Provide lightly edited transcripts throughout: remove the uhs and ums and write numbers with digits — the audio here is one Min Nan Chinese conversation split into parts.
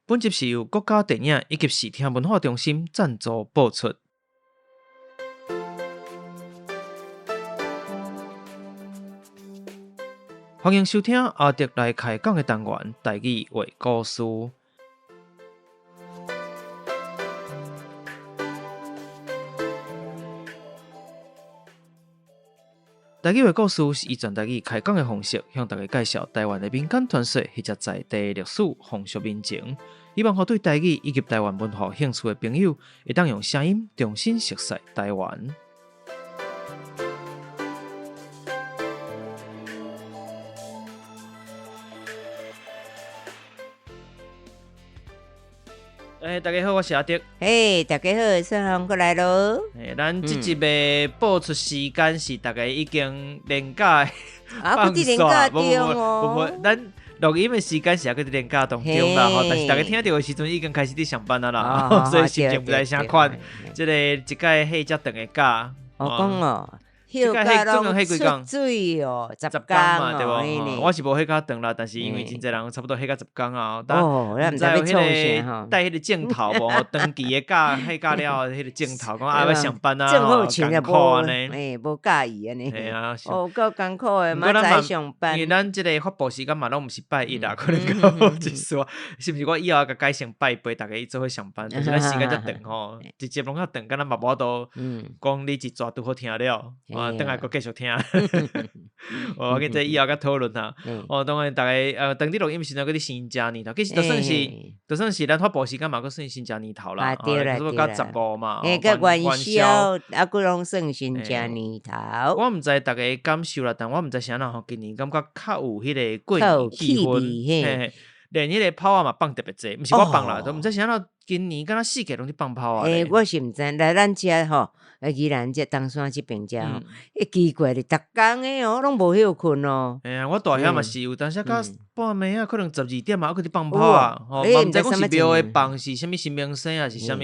本集是由國家電影以及視聽文化中心贊助播出。歡迎收聽阿德來開講的單元台語話故事。台語話故事是以全台語開講的方式，向大家介紹台灣的民間傳說或者在地歷史、風俗民情，希望予對台語以及台灣文化有興趣的朋友，會當用聲音重新熟悉台灣。欸，大家好，我是阿德。嘿，大家好，孫紅過來囉。欸，咱這集的播出時間是大家已經連假放假，無無無，咱錄音的時間是猶閣佇連假當中啦，吼。但是大家聽著的時陣已經開始佇上班啊啦，所以心情毋知啥款。這個一屆放遮長的假，我講哦。休假攏出水哦，十工嘛，對無？我是無歇較長啦，但是因為真濟人差不多歇到十工啊。哦，毋知有彼個帶彼個鏡頭無？長期的假歇假了後，彼個鏡頭講啊欲上班啊，艱苦按呢。欸，無佮意按呢。嘿啊，哦，夠艱苦的，明仔上班。因為咱這個發布時間嘛，攏毋是拜一啦，可能較好一絲，是毋是？我以後共改成拜八，逐家做伙上班，但是咱時間遮長吼，一集攏較長，敢若嘛無法度講你一逝拄好聽了。啊，轉來閣繼續聽，我緊這以後閣討論下。哦，當然，逐家當佇錄音時陣，閣佇新正年頭，其實就算是，就算是咱發布時間嘛，閣算新正年頭啦。對啦，對啦。到15嘛，閣元宵，啊，閣攏算新正年頭。我毋知逐家感受啦，但我毋知啥人吼，今年感覺較有彼個過年氣氛，連彼個炮仔嘛放特別濟，毋是我放啦，都毋知啥人今年敢若四界攏佇放炮仔。欸，我是毋知，來咱遮吼。啊，宜蘭這東山這邊遮吼，欸，奇怪咧，逐工的哦，攏無歇睏哦。嘿啊，我蹛遐嘛是有當時到半暝啊，可能12點啊，猶閣佇放炮啊，吼，嘛毋知講是廟的放是啥物神明星抑是啥物。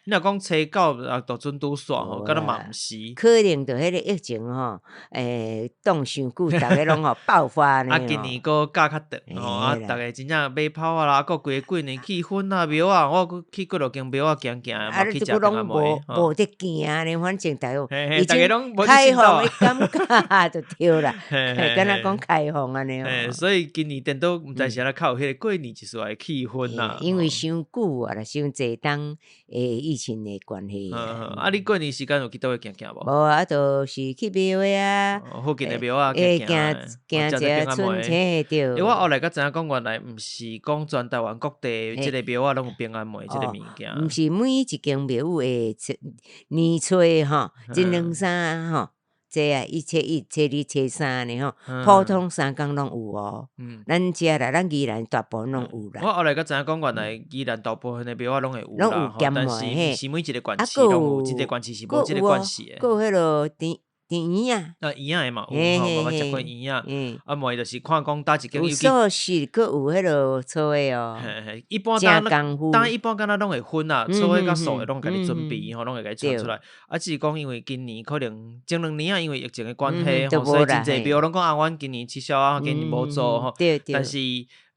你若講初九啊，就準拄煞吼，敢若嘛毋是。可能就彼個疫情吼，欸，凍傷久，逐家攏吼爆發呢。啊，今年閣假較長吼，啊，逐家真正買炮仔啦，閣規個過年氣氛啊，廟仔，我閣去幾落間廟仔行行，嘛去食平安糜。無佇行呢，反正逐家已經開放的感覺就對啦，敢若講開放按呢。所以今年顛倒毋知是按怎較有彼個過年一絲的氣氛啦。因為傷久啊啦，傷濟冬的疫情的關係。啊，你過年時間有去佗位行行無？無啊，就是去廟的啊。附近的廟仔行行，行行一下村嘿，對。我後來才知影講，原來毋是講全台灣各地這個廟仔攏有平安糜這個物件。毋是每一間廟宇的年初吼，一兩三吼。這啊，一初一、初二、初三呢吼，普通三工攏有哦。咱遮啦，咱宜蘭大部分攏有啦。我後來才知影講，原來宜蘭大部分的廟仔攏會有啦，但是毋是每一個縣市攏有，這個縣市是無這個縣市的。閣有彼落甜甜圓仔。啊，圓仔的嘛有吼，我捌食過圓仔。啊，無就是看講佗一間有素食，閣有彼落素的哦。嘿嘿，一般當一般敢若攏會分啊，素的佮素的攏共你準備吼，攏會共你傳出來。啊，只是講因為今年可能前兩年啊，因為疫情的關係吼，所以真濟廟攏講啊，阮今年取消啊，今年無做吼。但是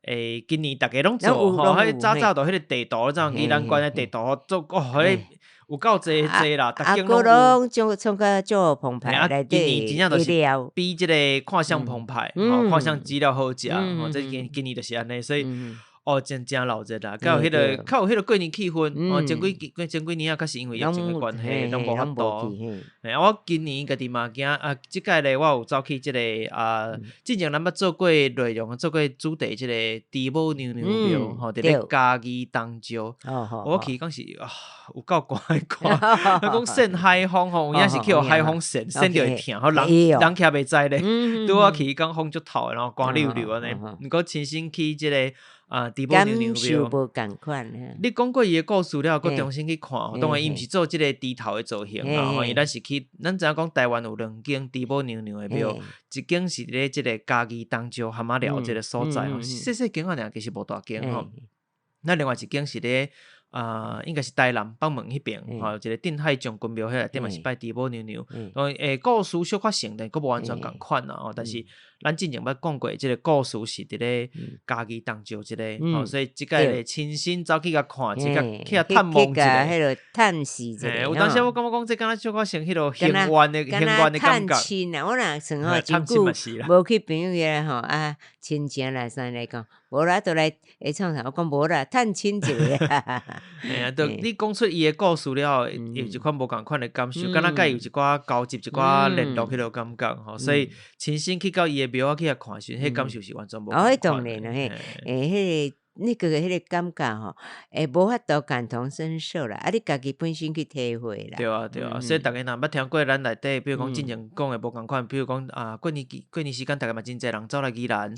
欸，今年逐家攏做吼，彼早早就彼個地圖，怎宜蘭縣的地圖做哦，彼個有夠濟濟啦，逐間攏有。攏創甲足澎湃，啊，今年真正就是比這個看相澎湃，吼，看相資料好食，吼，這今今年就是按呢，所以。哦，真正鬧熱啦，較有彼個，較有彼個過年氣氛。哦，前幾前幾年啊，確實因為疫情的關係，攏無法度。嘿，我今年家己嘛行啊，這屆咧我有走去這個啊，之前咱捌做過內容，做過主題，這個豬母娘娘廟，吼，佇咧嘉義東石。我去講是啊，有夠寒的寒，咱講扇海風吼，有影是去予海風扇，扇著會疼，吼人人徛袂知咧。拄好去講風足透的，然後寒溜溜按呢。毋過親身去這個。啊，豬母娘娘廟，無仝款。你講過伊的故事了後，閣重新去看，當然伊毋是做這個豬頭的造型啦，吼，伊咱是去，咱知影講台灣有兩間豬母娘娘的廟，一間是佇咧這個嘉義東石蚶仔寮這個所在，細細間仔爾，其實無大間吼。那另外一間是咧。啊，應該是台南北門彼邊，吼，一個鎮海將軍廟彼內底嘛是拜豬母娘娘。故事小可像，但閣無完全仝款啦，吼。但是咱之前捌講過，這個故事是佇咧嘉義東石這个，吼，所以這擺親身走去共看，這个去共探望一下，彼个探視一下。有當時我感覺講，這敢若小可像彼个行願的行願的感覺。探親啊，我若算吼，真久無去朋友遐吼，啊，親情來啥來講，無啦，都來會創啥？我講無啦，探親一下。嘿啊，就你講出伊的故事了後，有一款無仝款的感受，敢若佮伊有一寡交集、一寡聯絡彼落感覺吼，所以親身去到伊的廟仔去遐看時，彼感受是完全無仝款。哦，當然啦，嘿，欸，彼个那個彼个感覺吼，欸，無法度感同身受啦，啊，你家己本身去體會啦。對啊，對啊，所以逐家若捌聽過咱內底，比如講之前講的無仝款，比如講啊，過年期過年時間，逐家嘛真濟人走來宜蘭，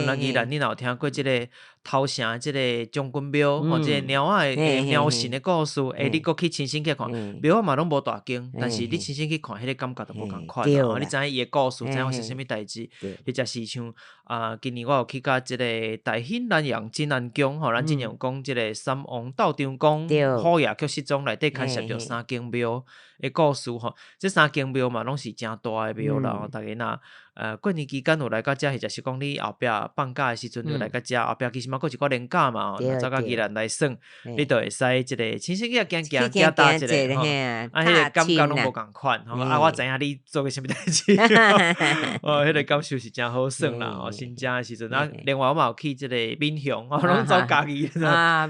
咱宜蘭你若有聽過這个頭城這个將軍廟，吼，這个貓仔的貓神的故事，欸，你閣去親身去看，廟仔嘛攏無大間，但是你親身去看，彼个感覺就無仝款啦。你知影伊的故事，知影發生啥物代誌，或者是像啊，今年我有去共這个大興南洋鎮安宮，吼，咱之前有講這个三王鬥張公虎爺卻失蹤內底牽涉著三間廟的故事吼，這三間廟嘛攏是誠大的廟啦，逐家若過年期間有來到遮，或者是講你後壁放假的時陣有來到遮，後壁其實嘛閣有一寡連假嘛，若走到宜蘭來耍，你就會使這個親身去行行行踏一下吼，啊，彼个感覺攏無仝款吼，啊，我知影你做過啥物代誌，哦，彼个感受是誠好耍啦，吼，新正的時陣啊，另外我嘛有去這個民雄，吼，攏走嘉義，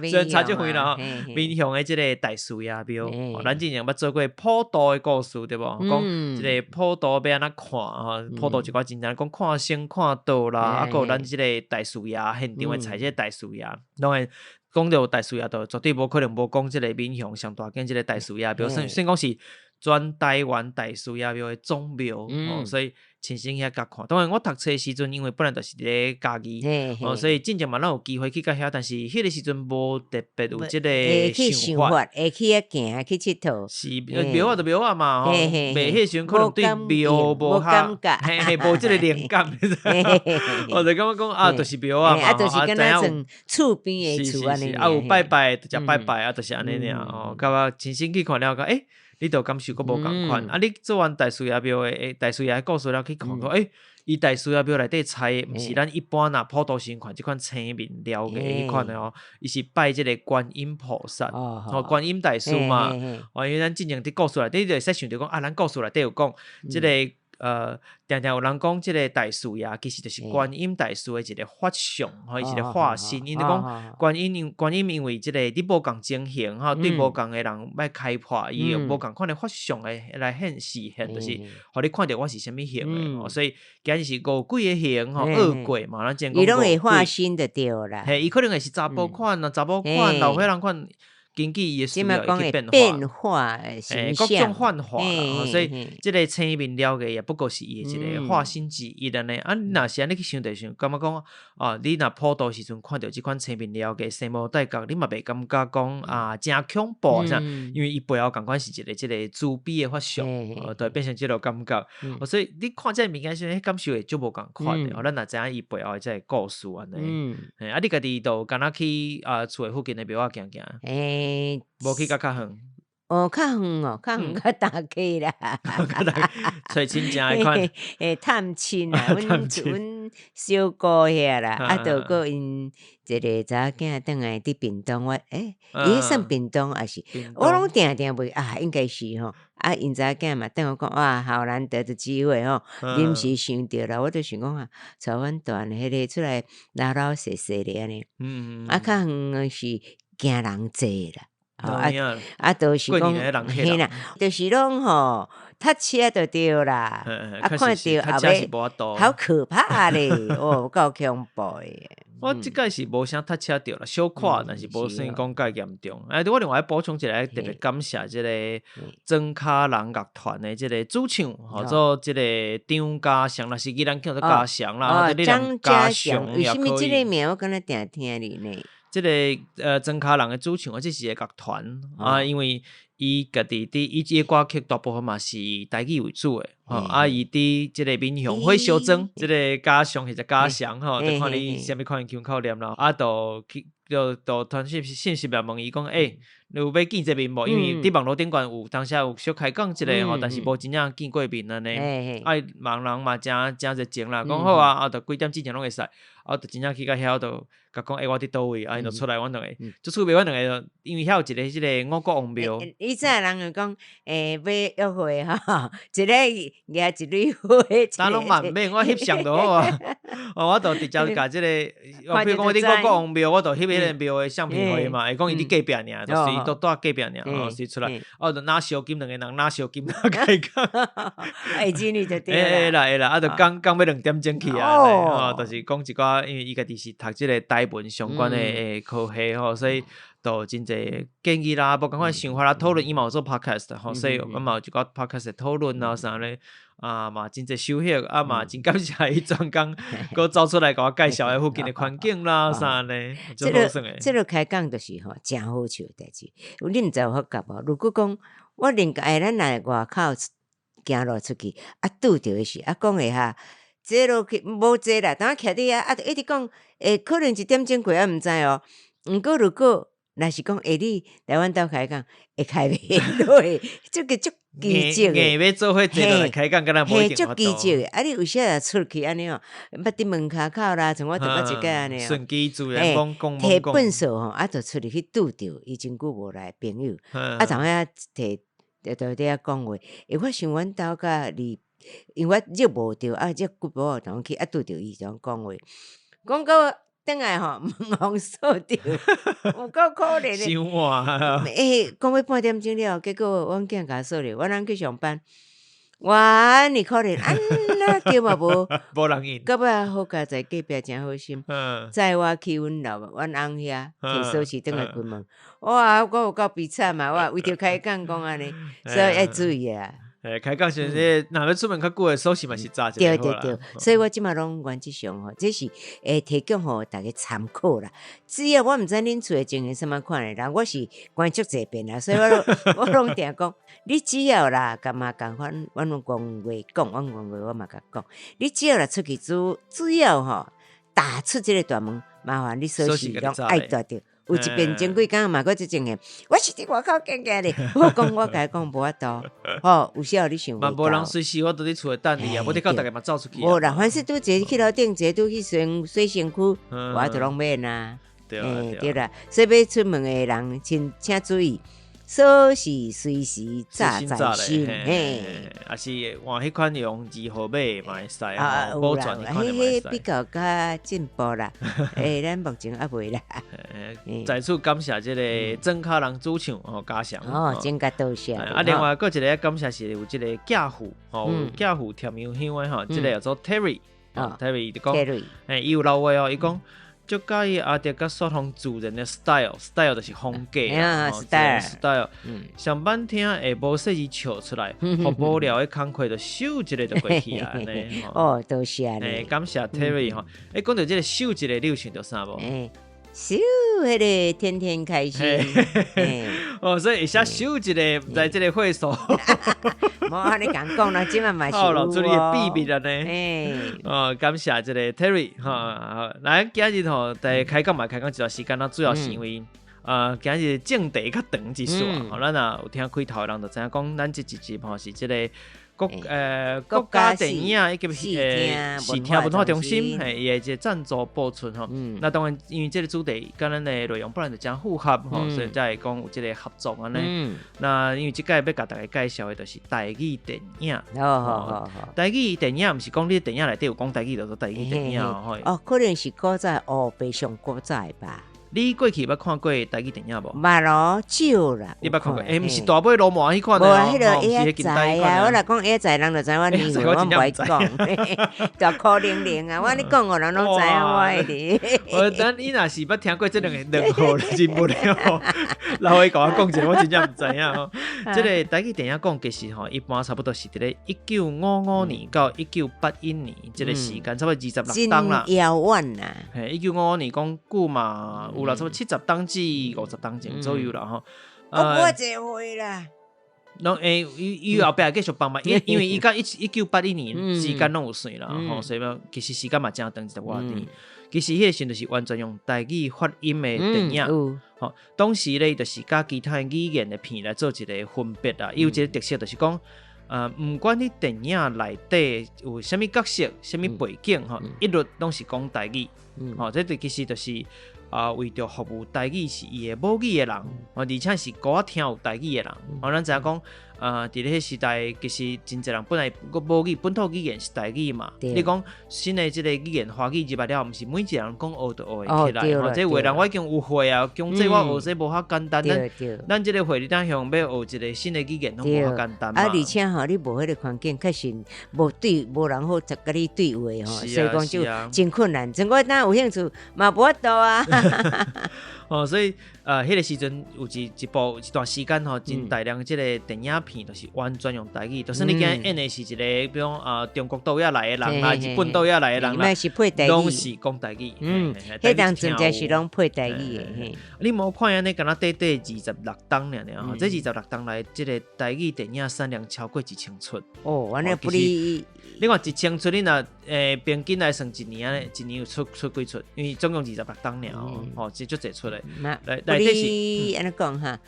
雖然差足遠啦吼，民雄的這個大士爺廟，咱之前捌做過普渡的故事對無？講這個普渡欲按怎看吼，普渡一寡真正講看星看道啦，啊，閣有咱這個大士爺現場會採這個大士爺，當然講著大士爺，就絕對無可能無講這個民雄上大間這個大士爺廟，算講是全台灣大士爺廟的總廟，所以親身遐共看。當然我讀冊的時陣，因為本來就是佇咧嘉義，哦，所以進前嘛攏有機會去到遐，但是彼个時陣無特別有這个想法，會去遐行去𨑨迌。是廟仔就廟仔嘛，吼，袂彼時陣可能對廟無較，嘿嘿，無這个靈感，我就感覺講啊，就是廟仔嘛，啊，就是敢若算厝邊的厝按呢，啊，有拜拜就食拜拜啊，就是按呢爾吼，感覺親身去看了，欸，你就感受閣無仝款。啊，你做完大士爺廟的大士爺的故事了，去看講，欸，伊大士爺廟內底採的，毋是咱一般若普渡時陣看這款青面獠牙彼款的哦，伊是拜這个觀音菩薩，吼，觀音大士嘛。哦，因為咱之前佇故事內底，你就會使想著講啊，咱故事內底有講這个定定有人講這个大士爺其實就是觀音大士的一个法相，吼，伊一个化身。𪜶就講觀音，觀音因為這个佇無仝情形，吼，對無仝的人欲開破，伊用無仝款的法相的來顯示現，就是予你看著我是啥物形的。所以今日是餓鬼的形，吼，餓鬼嘛，咱之前講。伊攏會化身就對啦。嘿，伊可能會是查埔款啊，查某款、老歲人款。根據伊的需要去變化，變化各種幻化啦，所以這个青面獠牙也不過是伊的一个化身之一按呢。啊，你若是按呢去想，就想感覺講，啊，你若普渡時陣看著這款青面獠牙生無帶角，你嘛袂感覺講啊，誠恐怖啥，因為伊背後仝款是一个這个慈悲的法相，就會變成這个感覺。所以你看這个物件時陣，彼感受會足無仝款的。咱若知影伊背後的這个故事按呢。啊，你家己就敢若去啊厝的附近的廟仔行行。無去較較遠。哦，較遠哦，較遠較大家啦。揣親情彼款。欸，探親啊，阮小姑遐啦，啊，著閣𪜶一个查某囝轉來佇屏東，我欸，伊彼算屏東抑是？我攏定定袂啊，應該是吼。啊，𪜶查某囝嘛，轉我講哇，好難得的機會吼，臨時想著啦，我就想講啊，帶阮大漢彼个出來老老實實的按呢。啊，較遠是驚人濟啦。啊啊，就是講，嘿啦，就是攏吼，塞車就對啦。啊，看著後尾好可怕咧，哦，夠恐怖的。我這擺是無啥塞車著啦，小可，但是無算講介嚴重。哎，我另外補充一下，特別感謝這个莊跤人樂團的這个主唱，號做這个張家祥啦，是宜蘭叫做家祥啦，張家祥，為啥物這个名我敢若定聽哩呢？這个莊跤人的主唱，這是一个樂團啊，因為伊家己佇伊這个歌曲大部分嘛是台語為主的，吼，啊，伊佇這個民雄火燒莊，這個嘉祥或者嘉祥吼，就看你啥物款腔口念啦，啊，就去就就傳訊信息來問伊講，欸，你有欲見這面無？因為佇網路頂懸有當時有小開講一下吼，但是無真正見過面按呢。啊，網人嘛誠誠熱情啦，講好啊，啊，就幾點之前攏會使，啊，就真正去到遐就共講，欸，我佇佗位，啊，𪜶就出來，阮兩個足趣味，阮兩個因為遐有一個這個五穀王廟。以前人就講，欸，欲約會吼，一个舉一蕊花。當攏嘛毋免，我翕相就好啊。哦，我就直接共這個，比如講我佇五穀王廟，我就翕彼個廟的相片予伊嘛，會講伊佇隔壁爾，就是都蹛隔壁爾，哦，隨出來，哦，就拿燒金兩個人拿燒金開講。會記你就對啦。會啦會啦，啊，就講講欲2點鐘去啊，哦，就是講一寡，因為伊家己是讀這個台文相關的科系吼，所以就真濟建議啦，無仝款想法啦，討論伊嘛有做 podcast 吼，所以阮嘛有一寡 podcast 的討論啊啥咧，啊嘛真濟收穫，啊嘛真感謝伊專工閣走出來共我介紹彼附近的環境啦啥咧，這個這個開講就是吼，誠好笑的代誌。你毋知有發覺無？如果講我連哎，咱若外口行路出去，啊拄著的時，啊講會下坐落去無坐啦，當徛佇遐啊，一直講，欸，可能一點鐘過啊，毋知哦。毋過如果若是講，欸，你來阮兜開講，會開袂落，這個足奇蹟的。硬欲做伙坐落來開講，敢若無一定足奇蹟的。啊，你有時若出去按呢吼，捌佇門跤口啦，像我就捌一擺按呢。順其自然，講講提糞掃吼，啊，就出去去拄著伊真久無來的朋友，啊，從遐提，就佇遐講話。欸，我想阮兜佮離，因為我約無著，啊，約久無同去，啊，拄著伊就講話，講到轉來吼，門予鎖著，有夠可憐的。傷晚。欸，講欲半點鐘了，結果阮囝共鎖著，阮翁去上班，哇，爾可憐，按怎叫嘛無，無人應。到尾好佳哉隔壁誠好心，載我去阮老阮翁遐提鎖匙轉來關門。哇，我有夠悲慘啊！我為著開講講按呢，所以愛注意啊。欸，開講時陣，若欲出門較久的鎖匙嘛是紮一對對對，所以我這馬攏原則上吼，這是會提供予大家參考啦。只要我毋知恁厝的情形啥物款的人，我是關足濟遍啦，所以我攏我攏定講，你只要啦，共嘛仝款，阮攏講話講，阮講話我嘛共講，你只要若出去主主要吼，踏出這個大門，麻煩你鎖匙攏愛帶著。有一遍前幾工嘛，閣這情形，我是佇外口行行咧，我講我共伊講無法度，吼，有時候你想嘛無人隨時我佇咧厝內等你啊，無得到逐家嘛走出去。無啦，凡是拄一个去樓頂，一個拄去洗身軀，我就攏免啊。對對啦，所以欲出門的人，請請注意。鎖匙隨時紮在身，嘿，抑是換彼款用二號碼嘛會使啊，保全彼款嘛會使。彼比較較進步啦，欸，咱目前猶未啦。在此感謝這個庄跤人主唱哦，嘉祥哦，真甲多謝。啊，另外閣一个感謝是有這個寄父哦，寄父甜香香的吼，這個叫做 Terry，Terry 就講，欸，伊有留話哦，伊講。足佮意阿德佮雪紅主人的 style，style 就是風格啊，style，style。上班聽會無細膩笑出來，予無聊的工課就咻一下就過去啊。哦，多謝你。感謝 Terry 吼。欸，講到這個咻一下，你有想著啥無？咻，彼个天天開心。哦，所以會寫咻一下，毋知這個會所。無按呢共講啦，這馬嘛是有哦。注意秘密了呢。哦，感謝這個 Terry 哈。來，今日吼在開講嘛，開講一段時間啦，主要是因為啊，今日正題較長一絲啊。吼，咱若有聽開頭的人就知影講，咱這一集吼是這個。國國家電影以及視聽文化中心，嘿，伊的這個贊助播出吼。那當然，因為這個主題佮咱的內容本來就誠符合吼，所以才會講有這個合作按呢。那因為這擺欲共大家介紹的就是台語電影。哦，台語電影毋是講你電影內底有講台語就做台語電影吼。哦，可能是古早哦，白上古早的吧。你過去捌看過台語電影無？捌咯，少啦。你捌看過？欸，毋是大尾鱸鰻彼款的哦，無彼个矮仔啊！我若講矮仔，人就知我年歲，我毋愛講。大苦零零啊！我按呢講，予人攏知影我的。我等你若是捌聽過這兩个兩號人物的吼，老話共我講一下，我真正毋知影吼。這个台語電影講其實吼，一般差不多是佇咧1955年到1981年這个時間，差不多26冬啦。真遙遠啊！嘿，1955年講久嘛，有啦，差不多70冬至50冬前左右啦吼。我無偌濟歲啦。攏會伊伊後壁繼續放嘛，因為伊甲1981年時間攏有算啦，吼，所以講其實時間嘛誠長一寡年。其實彼個時陣就是完全用台語發音的電影，吼，當時咧就是佮其他語言的片來做一個分別啦。伊有一個特色就是講，毋管你電影內底有啥物角色、啥物背景，吼，一律攏是講台語，吼，這其實就是啊，為著服務台語是伊的母語的人，而且是閣較聽有台語的人，吼，咱知影講，佇咧彼時代，其實真濟人本來閣母語本土語言是台語嘛。你講新的這個語言華語入來了，毋是每一個人講學就學會起來。吼，這有的人我已經有會啊，強制我學這無遐簡單。咱這個會，你當向欲學一個新的語言攏無遐簡單嘛。啊，而且吼，你無彼個環境，確實無對，無人好共你對話吼，所以講就真困難。像我若有興趣，嘛無法度啊。哦，所以彼個時陣有一部一段時間吼，真大量這個電影片就是完全用台語，就算你今日演的是一個，比如講啊中國倒遐來的人啦，日本倒遐來的人啦，攏是講台語。嗯，彼當陣才是攏配台語的。你無看按呢，敢若短短26冬爾爾吼，這26冬來，這個台語電影產量超過1000齣。哦，按呢不哩？你看1000齣，你若平均來算一年按呢，一年有出幾齣？因為總共26冬爾吼，這足濟齣的。來內底是按呢講哈，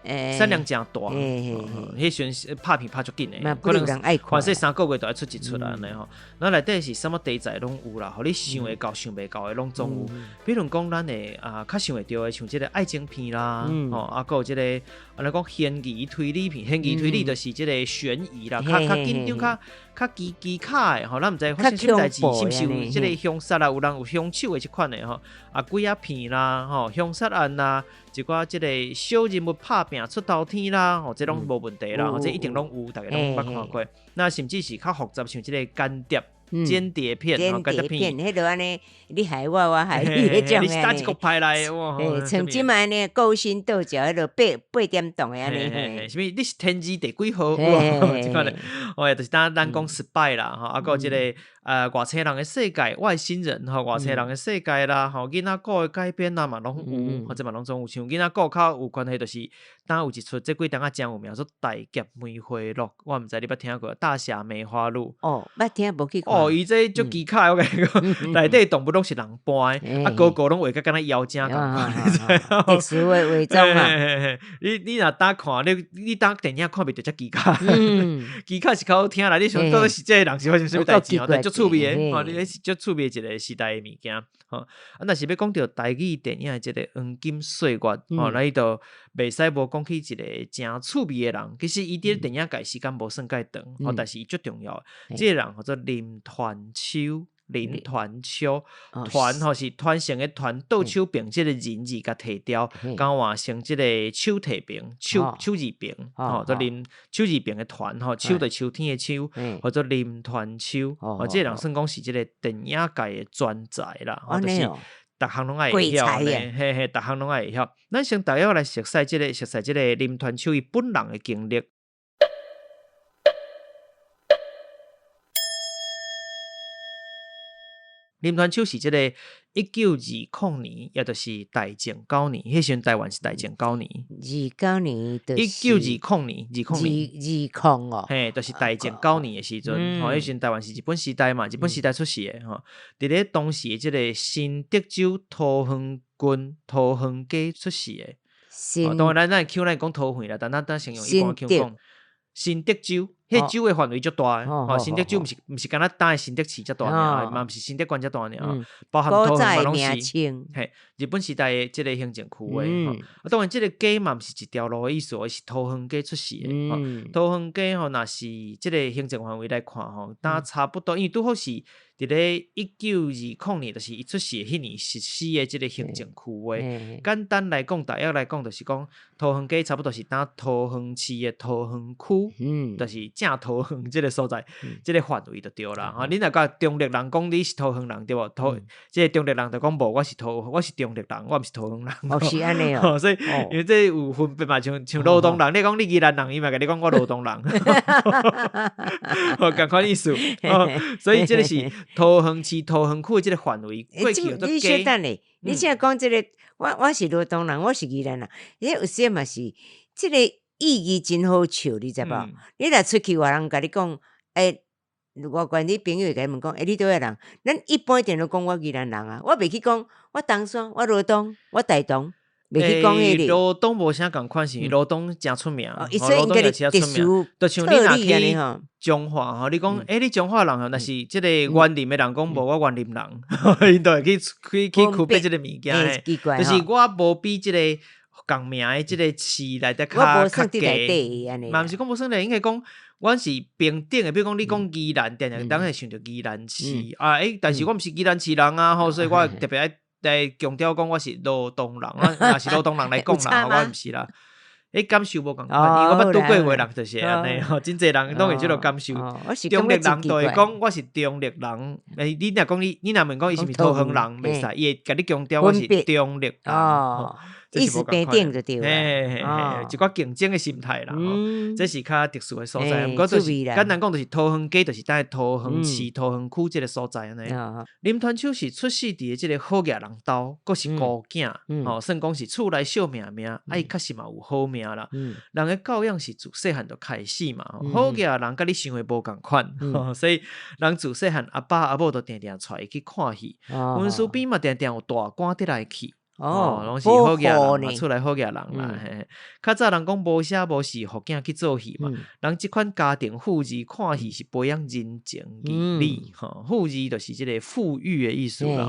產量誠大，彼時陣拍片拍足緊的，可能反正3個月就愛出一齣按呢吼。那內底是啥物題材攏有啦，予你想會到、想袂到的攏總有。比如講，咱的啊較想會著的，像這個愛情片啦，吼，啊，閣有這個按呢講懸疑推理片，懸疑推理就是這個懸疑啦，較較緊張、較較奇奇卡的吼，咱毋知發生啥物代誌，是毋是有這個兇殺啦，有人有兇手的這款的吼，啊，鬼仔片啦，吼，兇殺案啦，一寡這個小人物拍拚出頭天啦，吼，這攏無問題啦，這一定攏有，逐家攏捌看過。那甚至是較複雜，像這個間諜。間諜片，間諜片，彼落按呢，你害我，我害你，彼種的。你是佗一國派來的哇？像這擺按呢，勾心鬥角，彼落八點檔的按呢。啥物？你是天字第幾號？這款的，哦，就是當咱講失敗啦，吼，啊，閣有這個外星人的世界，外星人吼，外星人的世界啦，吼，囡仔故的改編啦嘛，攏有，或者嘛攏總有。像囡仔故較有關係，就是當有一齣這幾冬仔誠有名，做《大俠梅花鹿》，我毋知你捌聽過《大俠梅花鹿》。哦，捌聽無去看。哦，伊這足奇巧，我共你講，內底動物攏是人扮的，啊，個個攏畫甲敢若妖精仝款，你知無？特殊的化妝啊！你若當看，你當電影看袂著遮奇巧，奇巧是較好聽啦。你想到底是這个人是發生啥物代誌吼？但足趣味的，吼，你是足趣味的一個時代的物件，吼。啊，若是欲講著台語電影的這個黃金歲月，吼，咱伊就袂使無講起一個誠趣味的人。其實伊佇電影界時間無算介長，吼，但是伊足重要。這個人號做林團秋，林團秋，團吼是團成的團，倒手邊這個人字共提掉，剛換成這個手提邊，手手字邊，吼，做林手字邊的團，吼，秋就秋天的秋，號做林團秋，哦，這個人算講是這個電影界的專才啦，就是逐項攏愛會曉呢，嘿嘿，逐項攏愛會曉。咱先大約來熟悉這個，熟悉這個林團秋伊本人的經歷。林團秋是這個1920年，也就是大正九年，彼時陣台灣是大正九年。29年，1920年，20年，二零哦，嘿，就是大正九年的時陣，吼，彼時陣台灣是日本時代嘛，日本時代出世的吼。佇咧當時的這個新竹州桃園郡桃園街出世的。當然咱咱講桃園啦，但咱咱先用一般腔講。新竹州，彼州的範圍足大的，吼，新竹州毋是敢若單的新竹市遮大爾，嘛毋是新竹縣遮大爾，包含桃園嘛攏是，嘿，日本時代的這個行政區劃，啊，當然這個街嘛毋是一條路的意思，伊是桃園街出世的，桃園街吼，若是這個行政範圍來看吼，當差不多，因為拄好是佇咧1920年，就是伊出世的彼年實施的這個行政區劃。簡單來講，大約來講，就是講桃園街差不多是當桃園市的桃園區，就是正桃園這個所在，這個範圍就對啦。吼，你若共中壢人講你是桃園人對無？這個中壢人就講無，我是中壢人，我毋是桃園人。哦，是按呢哦。所以因為這有分別嘛，像羅東人，你講你宜蘭人，伊嘛共你講我羅東人，仝款意思。所以這個是桃園市桃園區的這個範圍，過去你小等咧，你現在講這個，我是羅東人，我是宜蘭人，你有時嘛是這個。意義真好笑，你知無？你若出去外人共你講，欸，外國你朋友會共你問講，欸，你佗位人？咱一般一定攏講我宜蘭人啊，我袂去講我東山、我羅東、我台東，袂去講彼個。羅東無啥仝款，是羅東誠出名，羅東也誠出名。就像你若去彰化吼，你講，欸，你彰化人吼，若是這個員林的人講無，我員林人，𪜶就會去區別這個物件，就是我無比這個仝名的這個市來得較較低，嘛毋是講無算佇，應該講阮是平等的。比如講，你講宜蘭，定定當會想著宜蘭市啊，欸，但是我毋是宜蘭市人啊，吼，所以我特別愛來強調講我是羅東人，我若是羅東人來講啦，我毋是啦。欸，感受無仝款，因為我捌拄過的人就是按呢吼，真濟人攏會這個感受。中壢人就會講我是中壢人，欸，你若講你，你若問講伊是毋是桃園人，袂使，伊會共你強調我是中壢人。意思平等就對啦，嘿嘿嘿，一寡競爭的心態啦，吼，這是較特殊的所在。毋過就是簡單講，就是桃園街，就是佇桃園市、桃園區這个所在按呢。林傳秋是出世佇這个好額人兜，閣是孤囝，吼，算講是厝內惜命命，啊，伊確實嘛有好命啦。人的教養是自細漢就開始嘛，好額人佮你想的無仝款，所以人自細漢阿爸阿母都定定帶伊去看戲，阮身邊嘛定定有大官佇來去。哦，攏是好額人，厝內好額人啦。嘿，較早人講無啥無事，予囝去做戲嘛。人這款家庭富裕看戲是培養人情義理，吼，富裕就是這个富裕的意思啦。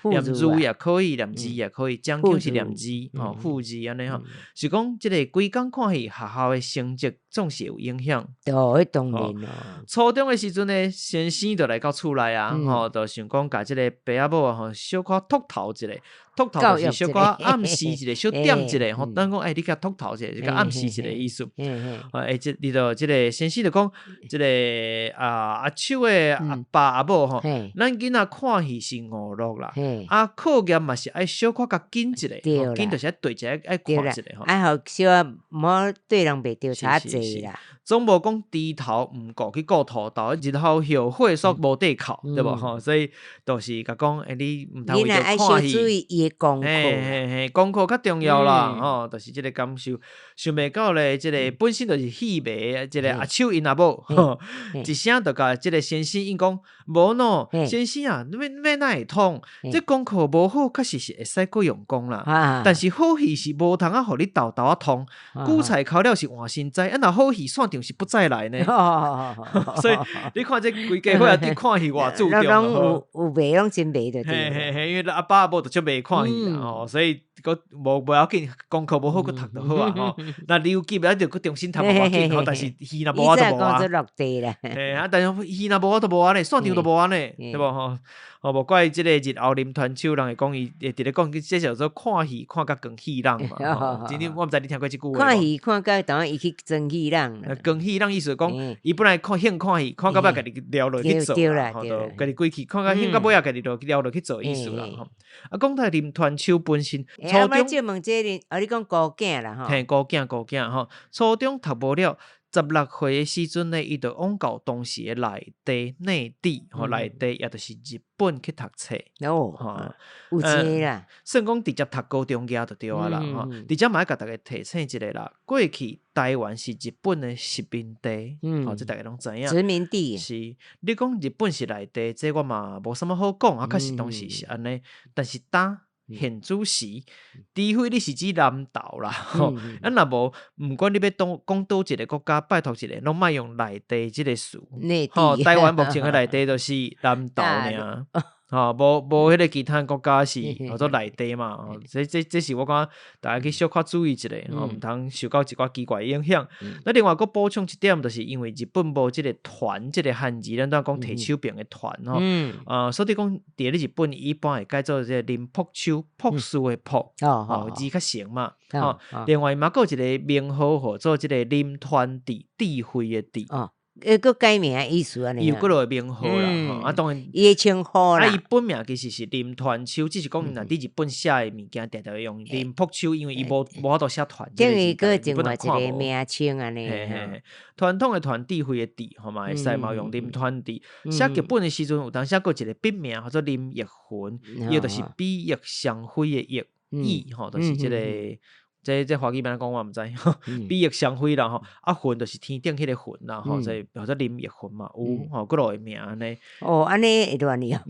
念字也可以，念字也可以，講究是念字，吼，富裕按呢吼，是講這个規工看戲，學校的成績總是有影響。哦，當然咯。初中的時陣呢，先生就來到厝內啊，吼，就想講共這个爸仔母吼，小可禿頭一下。禿頭就是小可暗示一下，小點一下吼。等講，欸，你共禿頭一下，就共暗示一下意思。欸，這你就這个先生就講，這个啊阿秋的阿爸阿母吼，咱囡仔看戲是娛樂啦，啊課業嘛是愛小可較緊一下，緊就是愛對一下，愛看一下吼。愛予小可毋好對人袂著差濟啦。總無講豬頭毋顧去顧兔頭，日後後悔煞無底哭，對無吼？所以就是共講，欸，你毋通為著看戲。功課，嘿嘿嘿，功課較重要啦，吼，就是這个感受。想袂到咧，這个本身就是戲迷，這个阿秋𪜶阿母，一聲就共這个先生𪜶講，無喏，先生啊，欲欲哪會通？這功課無好，確實是會使閣用功啦。但是好戲是無通啊，予你沓沓仔通。韭菜摳了是換新栽，啊若好戲散場是不再來呢。所以你看這規家伙仔對看戲偌注重。攏有賣，攏真賣就對。嘿嘿嘿，因為阿爸阿母就足迷看戲啦，吼，所以閣無要緊，功課無好閣讀就好啊，吼。若留級咱就閣重新讀無要緊，吼，但是戲若無啊就無啊。嘿啊，但是戲若無啊就無啊呢，散場就無啊呢，對無吼？哦，無怪這个日後林傳秋人會講伊會佇咧講，這叫做看戲看甲扛戲人嘛。真正我毋知你聽過這句話無？看戲看甲當伊去裝戲人。扛戲人意思講，伊本來看興看戲，看到尾家己撩落去做啦，吼，就家己規氣看甲興到尾仔，家己就撩落去做意思啦。吼，啊，講到林傳秋本身，初中。借問這个，哦，你講孤囝啦，吼。嘿，孤囝孤囝吼，初中讀無了。16歲的時陣呢，伊就往到當時的內地內地吼，內地也就是日本去讀冊。哦，吼，有錢啦。算講直接讀高中額就對啊啦，吼。直接嘛愛共大家提醒一下啦，過去台灣是日本的殖民地，吼，這大家攏知影。殖民地。是，你講日本是內地，這我嘛無啥物好講啊，確實當時是按呢，但是當現主時，除非你是指南投啦，吼，啊若無，毋管你欲講佗一个國家，拜託一下，攏莫用內地這个詞。吼，台灣目前的內地就是南投爾，吼，無無彼个其他國家是叫做內地嘛，吼，這是我感覺大家去小可注意一下，吼，毋通受到一寡奇怪影響。那另外閣補充一點，就是因為日本無這个團這个漢字，咱拄仔講提手邊的團吼，啊，所以講佇咧日本一般會改做這个林朴秋，朴樹的朴，吼，字較長嘛，吼。另外嘛閣有一个名號，號做這个林傳智，智慧的智。閣改名意思按呢？伊有幾落個名號啦，吼啊，當然伊的稱呼啦。啊，伊本名其實是林傳秋，只是講伊若佇日本寫的物件，定定會用林朴秋，因為伊無無法度寫傳。等於閣另外一個名稱按呢。嘿嘿，傳統的傳智慧的智，吼嘛會使嘛用林傳智。寫劇本的時陣，有當時閣一個筆名，號做林奕魂，伊就是比翼雙飛的翼，翼吼，就是這个。這華語欲按怎講我毋知，比翼雙飛啦吼，啊雲就是天頂彼個雲啦吼，所以叫做林奕雲嘛，有吼幾落個名按呢。哦，按呢會亂去哦。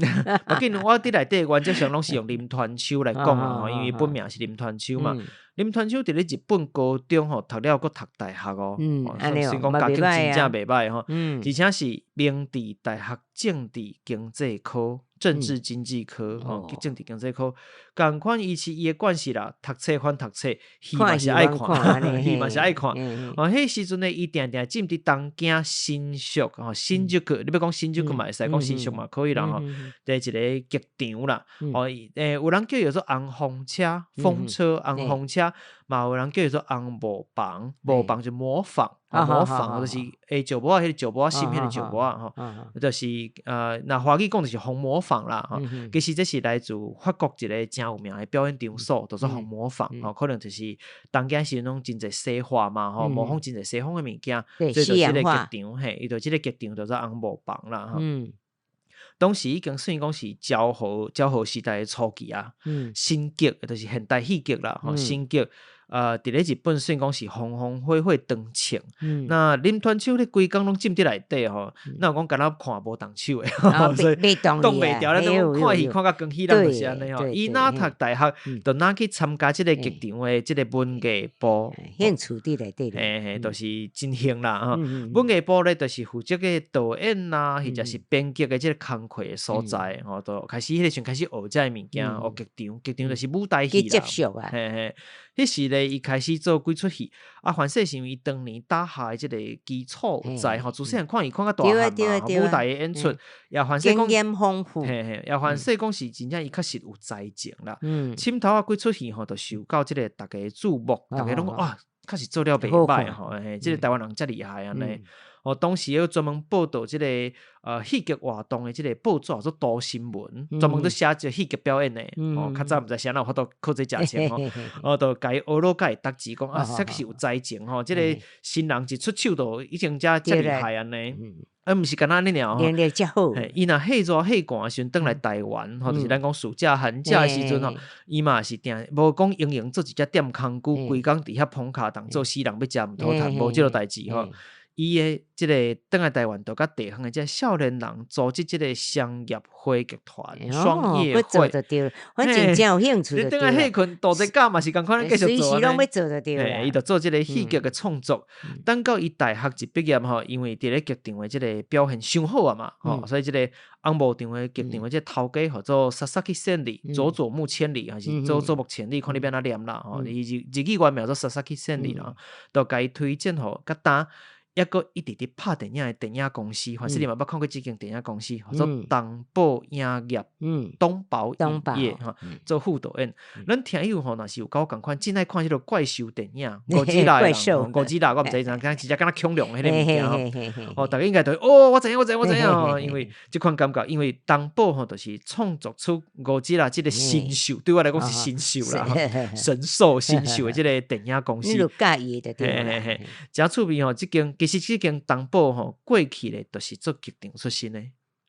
無緊，我佇內底原則上攏是用林團秋來講啦吼，因為本名是林團秋嘛。林團秋佇咧日本高中吼讀了閣讀大學哦，雖然講家境真正袂䆀吼，而且是明治大學政治經濟科。政治經濟科，吼，政治經濟科，仝款伊是伊的慣勢啦，讀冊反讀冊，戲嘛是愛看，戲嘛是愛看。哦，彼時陣呢，伊定定進佇東京新宿，吼，新宿，你欲講新宿嘛會使，講新宿嘛可以啦，吼，佇一个劇場啦，哦，有人叫伊做紅風車，風車，紅風車，嘛有人叫伊做紅模房，模房就模仿，模仿就是石磨仔，彼個石磨仔心，彼個石磨仔吼，就是若華語講就是紅磨坊啦，吼，其實這是來自法國一个誠有名的表演場所，叫做紅磨坊，吼，可能就是東京時陣攏真濟西畫嘛，吼，模仿真濟西方的物件，所以就這个劇場，嘿，伊就這个劇場叫做紅磨坊啦，吼。當時已經算講是昭和時代的初期啊，新劇就是現代戲劇啦，吼，新劇。佇咧日本算講是風風火火當衝。那林團秋咧規工攏浸佇內底吼，若有講敢若看無動手的，所以擋袂牢咧，都看戲看甲光喜人就是按呢吼。伊若讀大學，就若去參加這个劇場的這个文藝部，興趣佇內底，嘿嘿，就是真興啦吼。文藝部咧，就是負責个導演啦，或者是編劇的這个工課的所在吼，就開始彼个時陣開始學這个物件，學劇場，劇場就是舞台戲啦，嘿嘿。彼時咧，伊開始做幾齣戲，啊，凡勢是因為伊當年打下的這個基礎有在吼，自細漢看伊看較大漢嘛，舞台的演出，也凡勢講，經驗豐富，嘿嘿，也凡勢講是真正伊確實有才情啦。深頭仔幾齣戲吼，就受到這個大家的注目，大家攏講哇，確實做了袂䆀吼，嘿，這個台灣人遮厲害按呢。哦，當時有專門報導這個戲劇活動的這個報紙做都新聞，專門佇寫這個戲劇表演的。哦，較早毋知啥人有法度靠這食錢吼，哦，就共伊學落共伊搭字講啊，確實有才情吼，這個新人一出手就已經遮遮厲害按呢。啊，毋是干焦按呢爾吼，能力遮好。伊若夏熱夏寒的時陣轉來台灣吼，就是咱講暑假寒假的時陣吼，伊嘛是定無講閒閒做一隻踮空龜，規工佇遐捧跤當做死人欲食毋討趁，無這個代誌吼。伊的這个轉來台灣，就佮地方的這少年人組織這个商業會劇團、雙葉會，反正真有興趣。你轉來歇睏，度日假嘛是仝款，繼續做。隨時攏欲做就對啦。伊就做這个戲劇的創作。等到伊大學一畢業吼，因為佇咧劇場的這个表現傷好啊嘛，吼，所以這个紅磨場的劇場的這个頭家號做薩薩基千里，佐佐木千里，還是佐佐木千里，看你欲按怎念啦吼。伊日語原名做薩薩基千里啦，就共伊推薦予較呾。抑閣一直佇拍電影的電影公司，凡是你嘛捌看過這間電影公司，號做東寶影業，東寶影業吼，做副導演。咱聽友吼，若是有佮我仝款，真愛看彼个怪獸電影，哥吉拉的人，哥吉拉我毋知怎，敢直接敢若恐龍彼个物件吼。哦，逐家應該都會哦，我知影，我知影，我知影吼，因為這款感覺，因為東寶吼，就是創作出哥吉拉這个神獸，對我來講是神獸啦，神獸神獸的這个電影公司。你就佮意就對啦。嘿嘿嘿，誠趣味吼，這間。其實這間東寶吼過去咧，就是做劇場出身的。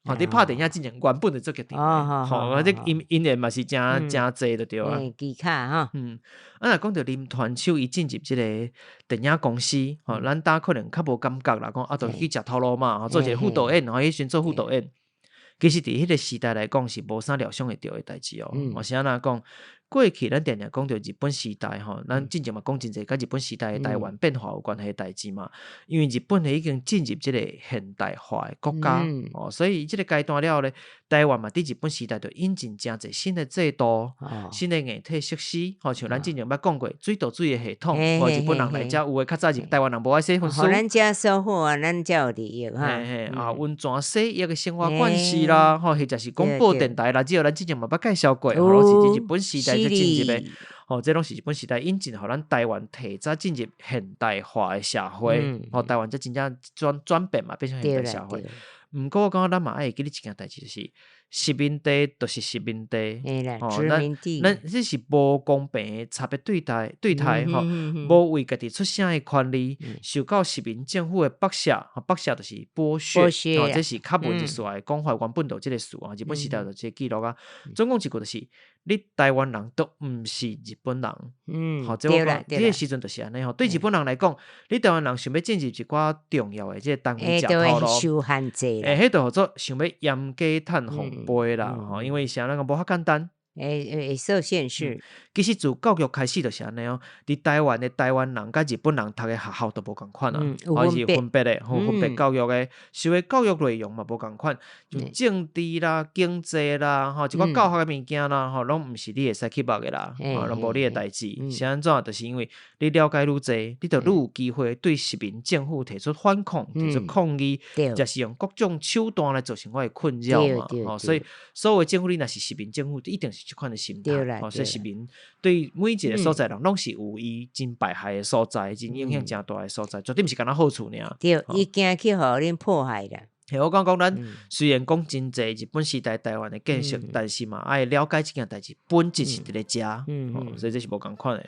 吼，佇拍電影之前，原本就做劇場的。吼，這因因緣嘛是誠誠濟就對啊。技巧吼。啊，若講著林團秋伊進入這个電影公司，吼，咱呾可能較無感覺啦，講啊，就去食頭路嘛，吼，做一个副導演，吼，彼時陣做副導演。其實佇彼个時代來講是無啥料想會著的代誌哦。我是按怎講？過去咱定定講著日本時代吼，咱進前嘛講真濟佮日本時代的台灣變化有關係的代誌嘛。因為日本已經進入這個現代化的國家，哦，所以這個階段了後咧，台灣嘛佇日本時代就引進誠濟新的制度、新的硬體設施，吼，像咱進前捌講過水道水的系統，哦，日本人來遮有的較早日台灣人無愛洗身軀，予咱遮收穫啊，咱才有利益哈。嘿嘿，啊，溫泉洗浴的生活慣勢啦，吼，或者是廣播電台啦，只有咱之前嘛捌介紹過，吼，攏是日本時代才進入的，吼，這攏是日本時代引進，予咱台灣提早進入現代化的社會，吼，台灣才真正轉轉變嘛，變成現代社會。毋過我感覺咱嘛愛會記得一件代誌，就是殖民地就是殖民地，吼，咱這是無公平的差別對待對待吼，無為家己出聲的權利，受到殖民政府的剝削，剝削就是剝削，吼，這是較文一書的講法，原本就這個詞啊，日本時代就這個記錄啊。總共一句就是，你台灣人都毋是日本人，吼，這我講，這個時陣就是按呢吼。對日本人來講，你台灣人想欲進入一寡重要的這個單位食頭路，受限制，欸，彼就號做想欲嚴加趁予飛啦，吼，因為啥人講無遐簡單。會受限制。其實自教育開始就是按呢哦，佇台灣的台灣人佮日本人讀的學校都無仝款啊，抑是分別的，分別教育的，受的教育內容嘛無仝款，就政治啦、經濟啦，吼，一寡教學的物件啦，吼，攏毋是你會使去捌的啦，吼，攏無你的代誌。是按怎？就是因為你了解愈濟，你就愈有機會對殖民政府提出反抗、提出抗議，抑是用各種手段來造成我的困擾嘛。吼，所以所有政府你若是殖民政府，一定是這款的心態。吼，所以殖民對每一個所在人攏是有伊真敗害的所在，真影響誠大的所在，絕對毋是干焦好處爾。對，伊驚去予恁破壞啦。嘿，我感覺咱雖然講真濟日本時代台灣的建設，但是嘛愛了解這件代誌本質是佇咧遮，所以這是無仝款的。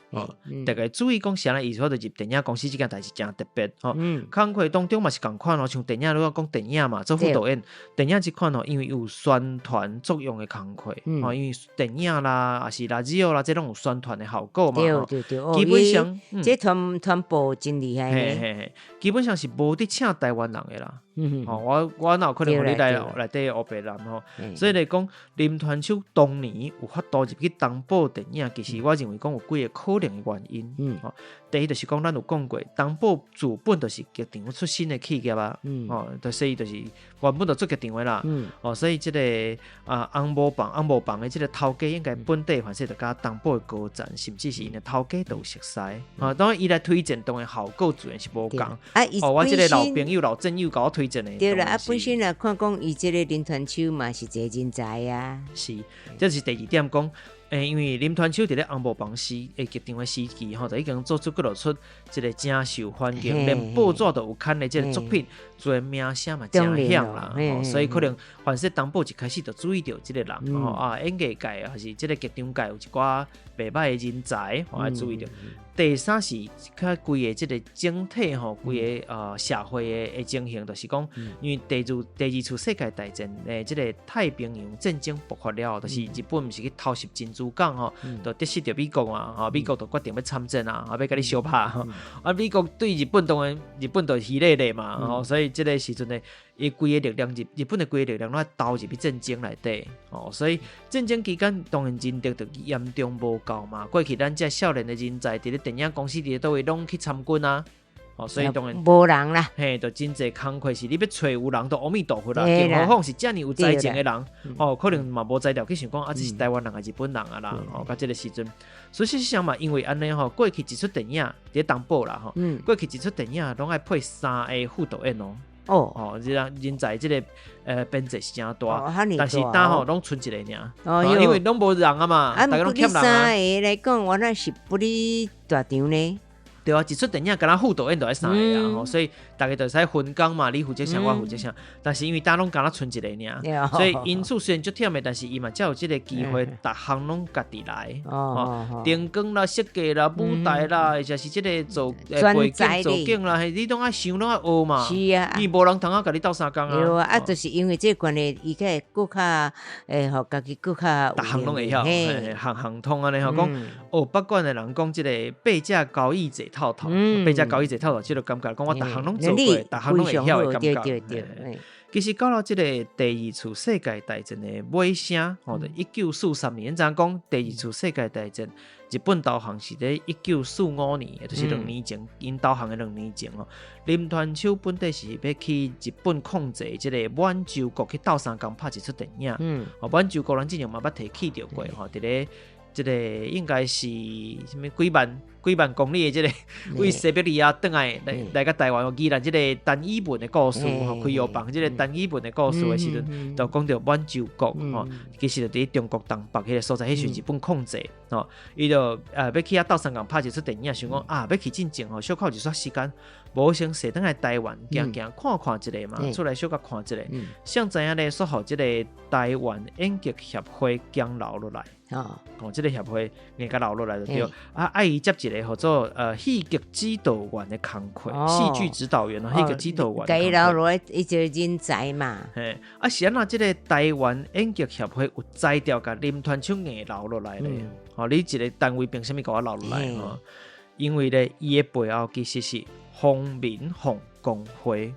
逐家注意講啥呢？意思就入電影公司這件代誌誠特別。吼，工課當中嘛是仝款哦，像電影如果講電影嘛，做副導演，電影這款哦，因為有宣傳作用的工課，吼，因為電影啦，抑是 radio 啦，這攏有宣傳的效果嘛。對對對，基本上這傳播真厲害。嘿嘿嘿，基本上是無佇請台灣人的啦。吼，我哪有可能予你來內底烏白人吼？所以來講，林傳秋當年有法度入去東寶電影，其實我認為講有幾個可能的原因。吼，第一就是講，咱有講過，東寶自本就是劇場出身的企業啊。吼，就所以就是原本就做劇場的啦。哦，所以這個啊紅毛房紅毛房的這個頭家應該本地凡勢就佮東寶的高層，甚至是𪜶的頭家都有熟似。啊，當然伊來推薦，當然效果自然是無仝。哦，我這個老朋友、老戰友共我推薦的。對啦，啊，本身來看講，伊這個林傳秋嘛是一個人才啊。是，這是第二點講，欸，因為林傳秋佇咧紅毛房時的劇場的時期吼，就已經做出幾落出一個誠受歡迎，連報紙都有刊的這個作品，自然名聲嘛誠響啦，所以可能凡是東寶一開始就注意著這個人，吼啊，演藝界還是這個劇場界有一寡袂䆀的人才，吼，愛注意著。第三是較規个這個整體吼，規个社會的情形，就是講，因為第二次世界大戰的這個太平洋戰爭爆發了後，就是日本毋是去偷襲珍珠港吼，就得失著美國嘛，吼，美國就決定欲參戰啊，欲共你相拍，啊，美國對日本當然日本就虛咧咧嘛，吼，所以這個時陣呢，伊規个力量日本的規個力量攏愛投入去戰爭內底，吼，所以戰爭期間當然人力就嚴重無夠嘛。過去咱這少年的人才佇咧電影公司佇咧佗位攏去參軍啊，哦，所以當然無人啦，嘿，就真濟工課是你欲揣有人都阿彌陀佛啦，更何況是遮爾有才情的人，哦，可能嘛無才調去想講啊，這是台灣人抑是日本人啊啦，哦，到這個時陣，所以事實上嘛，因為按呢吼，過去一齣電影佇咧東寶啦吼，過去一齣電影攏愛配三個副導演哦。哦哦，這個人才這個編制是誠大，但是當吼攏賰一個爾，哦，因為攏無人啊嘛，大家攏欠人啊。三個來講，原來是不離大場呢。對啊，一齣電影敢若副導演就愛三個啊，吼，所以逐家就會使分工嘛，你負責啥，我負責啥。但是因為當攏敢若賰一個爾，所以因此雖然足忝的，但是伊嘛才有這個機會，逐項攏家己來。哦，燈光啦、設計啦、舞台啦，或者是這個做背景、做景啦，嘿，你攏愛想，攏愛學嘛。是啊，伊無人通啊，共你鬥相共啊。對啊，啊，就是因為這個關係，伊才會閣較會予家己閣較逐項攏會曉，行行通按呢吼。講哦，北管的人講這個八者交椅坐透透，八者交椅坐透透，這個感覺講我逐項攏做過，逐項攏會曉的感覺。其實到了這個第二次世界大戰的尾聲，吼，就1943年，咱知影講第二次世界大戰，日本投降是佇1945年，也就是兩年前，𪜶投降的兩年前哦。林傳秋本底是欲去日本控制這個滿洲國去鬥相共拍一齣電影。哦，滿洲國咱之前嘛捌提起著過，吼，佇咧這個應該是啥物幾萬。幾萬公里的這个為西伯利亞轉來來來到台灣，宜蘭這个陳以文的故事，吼，開藥房這个陳以文的故事的時陣，就講著滿洲國，吼，其實就佇中國東北彼个所在，彼時日本控制，吼，伊就欲去遐鬥相共拍一齣電影，想講啊，欲去進前吼，小可有一撮時間，無先踅轉來台灣，行行看看一下嘛，出來小可看一下，誰知影咧，煞予這个台灣演劇協會強留落來。哦，這个協會硬共留落來就對。啊，愛伊接一个號做戲劇指導員的工課，戲劇指導員哦，戲劇指導員。共伊留落來，伊就人才嘛。嘿，啊是按怎這个台灣演劇協會有才調，共林傳秋硬留落來咧。哦，你一个單位憑啥物共我留落來？吼，因為咧，伊的背後其實是皇民皇公會。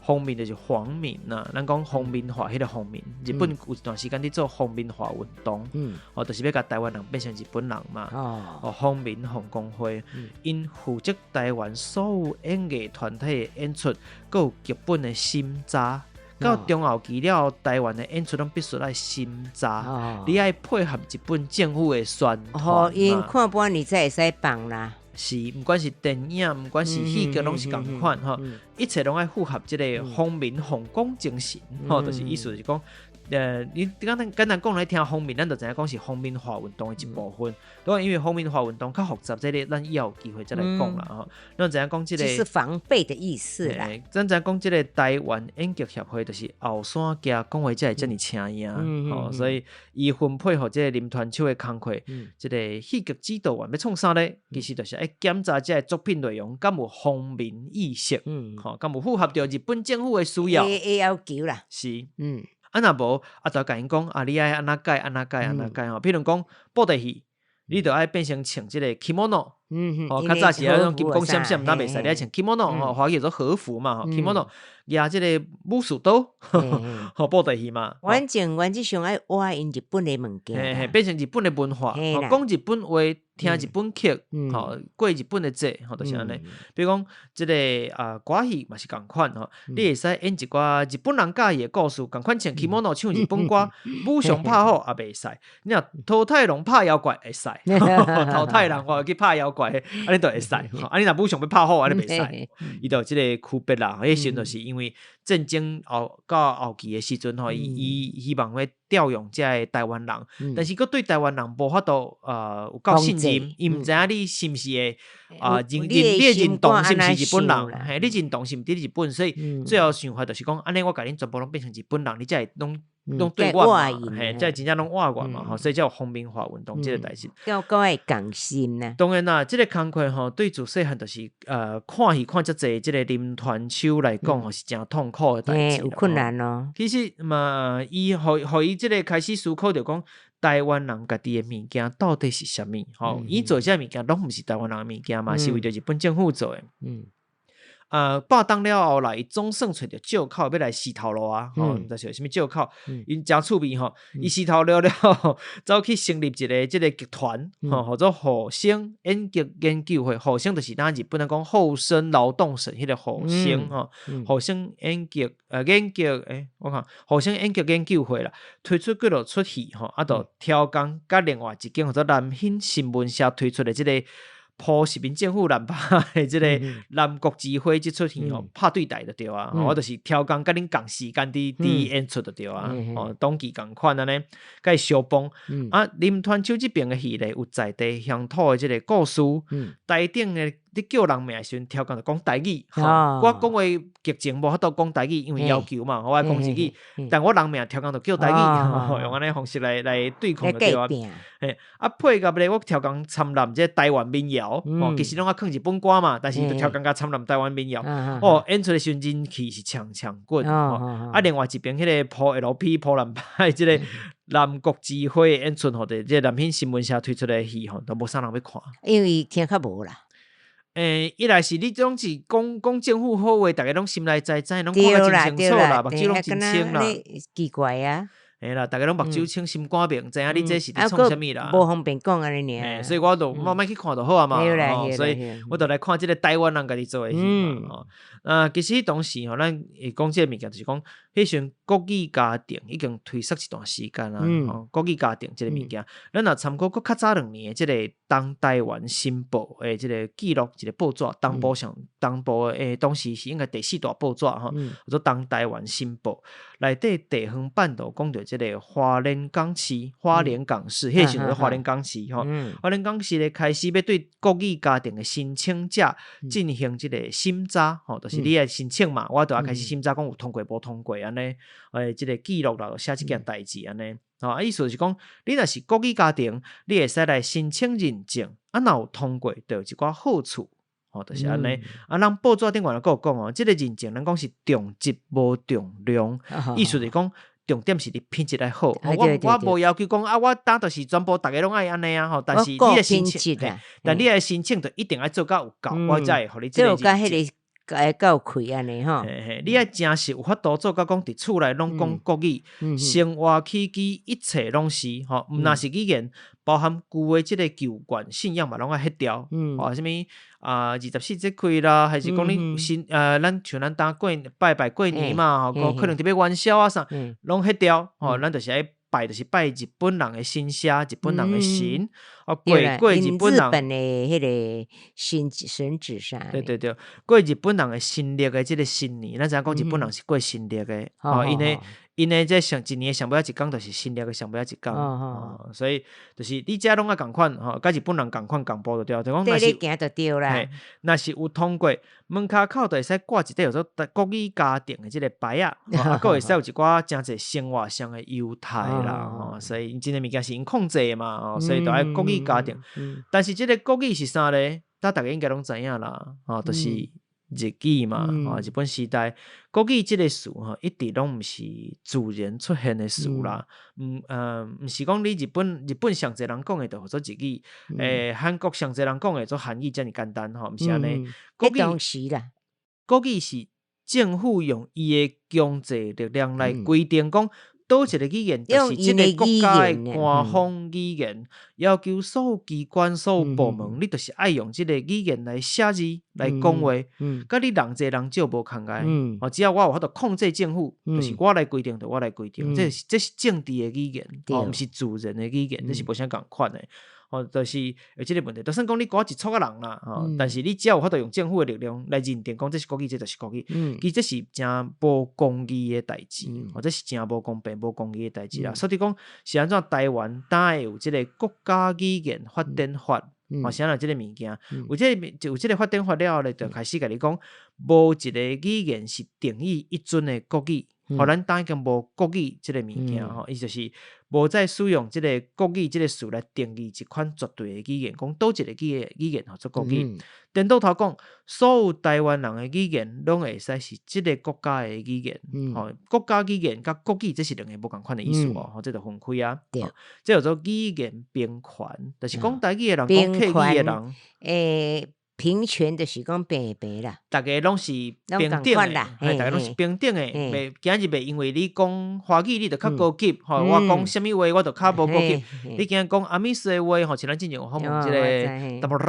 皇民就是皇民呐，咱講皇民化彼个皇民，日本有一段時間佇做皇民化運動，哦，就是欲共台灣人變成日本人嘛。哦，皇民皇公會，𪜶負責台灣所有演藝團體的演出，閣有劇本的審查。到中後期了，台灣的演出攏必須愛審查，你愛配合日本政府的宣傳。哦，𪜶看半年才會使放啦。是，毋管是電影，毋管是戲劇，攏是仝款吼，一切攏愛符合這个皇民皇公精神，吼，就是意思是講，你簡單簡單講來聽皇民，咱就知影講是皇民化運動的一部分。當然，因為皇民化運動較複雜，這个咱以後有機會再來講啦吼。咱知影講這个，是防備的意思啦。咱知影講這个台灣演劇協會，就是後山驚講話才會遮爾請影，吼，所以伊分配予這个林傳秋的工課，這个戲劇指導員欲創啥咧？其實就是愛檢查這个作品內容敢有皇民意識，吼，敢有符合著日本政府的需要。會要求啦。是，啊若無，啊就共𪜶講啊，你愛按怎改，按怎改，按怎改吼。譬如講布袋戲，你著愛變成穿這个 kimono，吼，較早時啊，種金光閃閃，那袂使，你愛穿 kimono，吼，華語叫做和服嘛，吼，kimono，舉這个武士刀，吼，布袋戲嘛。反正原則上愛倚𪜶日本的物件，嘿嘿，變成日本的文化，講日本話，聽日本曲，吼，過日本的節，吼，就是按呢。比如講，這个啊歌戲嘛是仝款吼，你會使演一寡日本人佮意的故事，仝款穿 kimono 唱日本歌，武松拍虎也袂使。你若桃太郎拍妖怪會使，桃太郎我去拍妖怪，按呢就會使。啊，你若武松欲拍虎，按呢袂使。伊就有這个區別啦。彼時陣就是因為戰爭後到後期的時陣吼，伊伊希望欲調用這个台灣人，但是閣對台灣人無法度有夠信任，伊毋知影你是毋是會啊認認你認同是毋是日本人，嘿，你認同是毋佇日本，所以最後想法就是講，按呢我共恁全部攏變成日本人，你才會攏攏對我嘛，嘿，才會真正攏倚我嘛，吼，所以才有皇民化運動這个代誌。閣閣會共心呢。當然啦，這个工課吼，對自細漢就是看戲看遮濟，這个林傳秋來講吼，是誠痛苦的代誌。有困難哦。其實嘛，伊予予伊這个開始思考著講，台灣人家己的物件到底是啥物？吼，伊做這个物件攏毋是台灣人的物件嘛，是為著日本政府做的。啊，半冬了後來，伊總算揣著借口欲來試頭路啊！吼，毋知是啥物借口，𪜶誠趣味吼，伊試頭路了後，走去成立一个這个劇團，吼，號做厚生演劇研究會。厚生就是咱日本人講厚生勞動省彼个厚生吼，厚生演劇研究欸，我看厚生演劇研究會啦，推出幾落齣戲吼，啊，就超工佮另外一間號做南興新聞社推出的這个鋪殖民政府濫拍的這个南國之花這齣戲吼，拍對台就對啊，我就是超工佮恁仝時間佇佇演出就對啊，哦，檔期仝款按呢，共伊相幫。啊，林傳秋這邊的戲咧，有在地鄉土的這个故事，台頂的你叫人名的時陣，超工就講台語，我講話劇情無法度講台語，因為要求嘛，我愛講日語，但我人名超工就叫台語，用按呢方式來對抗就對啊。嘿，啊配合咧，我超工參納這个台灣民謠，哦，其實攏愛囥日本歌嘛，但是就超工共參納台灣民謠，哦，演出的時陣人氣是強強滾，啊，另外一邊彼个鋪 LP 鋪南派這个南國之花演出吼，佇這个南興新聞社推出的戲吼，都無啥人欲看，因為聽較無啦。欸，一來是你總是講講政府好話，逐家攏心內知知，攏看甲真清楚啦，目睭攏真清啦。奇怪啊！嘿啦，逐家攏目睭清，心肝明，知影你這是佇創啥物啦。無方便講按呢爾。所以我就我莫去看就好啊嘛。所以我就來看這个台灣人家己做的戲嘛。吼，啊，其實彼當時吼，咱會講這个物件，就是講彼時陣國語家庭已經推縮一段時間啦。吼，國語家庭這个物件，咱若參考閣較早兩年的這个。東台灣新報的這个記錄，一个報紙，東部上東部的當時是應該第四大報紙吼，叫做東台灣新報。內底地方版就講著這个花蓮港市，花蓮港市，彼个時陣叫花蓮港市吼。花蓮港市咧開始欲對國語家庭的申請者進行這个審查，吼，就是你愛申請嘛，我就愛開始審查，講有通過無通過按呢，這个記錄啦，寫這件代誌按呢。吼，啊，意思就是講，你若是國語家庭，你會使來申請認證，啊，若有通過，就有一寡好處，吼，就是按呢。啊，咱報紙頂懸閣有講哦，這个認證咱講是重質無重量，意思就是講重點是你品質愛好。我無要求講啊，我當就是全部逐个攏愛按呢啊吼，但是你的申請，但你的申請就一定愛做甲有夠，我才會予你這个認證。會夠開按呢吼，嘿嘿，你愛誠實有法度做甲講，佇厝內攏講國語，生活起居一切攏是吼，毋但是語言，包含舊的這个舊慣信仰嘛，攏愛彼掉。吼，啥物啊，24節氣啦，還是講你新咱像咱當過拜拜過年嘛，吼，可能特別元宵啊啥，攏彼掉，吼，咱就是愛拜，就是拜日本人的神社，日本人的神，哦，過過日本人日本的彼个神神祇啥？對對對，過日本人的新曆的這个新年，咱知影講日本人是過新曆的，吼，𪜶的這上一年上尾仔一工就是新曆的上尾仔一工，哦，所以就是你遮攏愛仝款，吼，佮日本人仝款仝步就對，就講若是行就對啦，若是有通過，門跤口就會使掛一塊叫做國語家庭的這个牌仔，啊，閣會使有一寡誠濟生活上的優待啦，吼，所以這个物件是𪜶控制的嘛，吼，所以就愛國語家庭。但是這个國語是啥咧？大家應該攏知影啦，吼，就是日語嘛，吼，日本時代國語這个詞吼，一直攏毋是自然出現的詞啦，毋是講你日本上濟人講的就號做日語，韓國上濟人講的做韓語遮爾簡單吼，毋是按呢。國語啦，國語是政府用伊的強制力量來規定講，佗一个語言就是這个國家的官方語言，要求所有機關、所有部門，你就是愛用這个語言來寫字、來講話，佮你人濟人少無仝个。哦，只要我有法度控制政府，就是我來規定，就我來規定，這是政治的語言，哦，毋是自然的語言，這是無啥仝款的。哦，就是有這个問題，就算講你閣一撮仔人啦，吼，但是你只要有法度用政府的力量來認定講這是國語，這就是國語，其實這是誠無公義的代誌，哦，這是誠無公平、無公義的代誌啦。所以講是按怎台灣當會有這个國家語言發展法，哦，是按怎這个物件，有這个有這个發展法了後咧，就開始共你講，無一个語言是定義一準的國語。吼，咱當已經無國語這个物件吼，伊就是無再使用這个國語這个詞來定義一款絕對的語言，講佗一个語言號做國語。顛倒頭講，所有台灣人的語言攏會使是這个國家的語言。吼，國家語言佮國語這是兩个無仝款的意思哦，吼，這就分開啊。這叫做語言平權，就是講台語的人，講客語的人，平權就是講平平啦，逐家攏是平等的，逐家攏是平等的，袂今日袂因為你講華語你就較高級，吼，我講啥物話我就較無高級。你今日講阿美斯的話，吼，像咱之前有訪問這个淡薄仔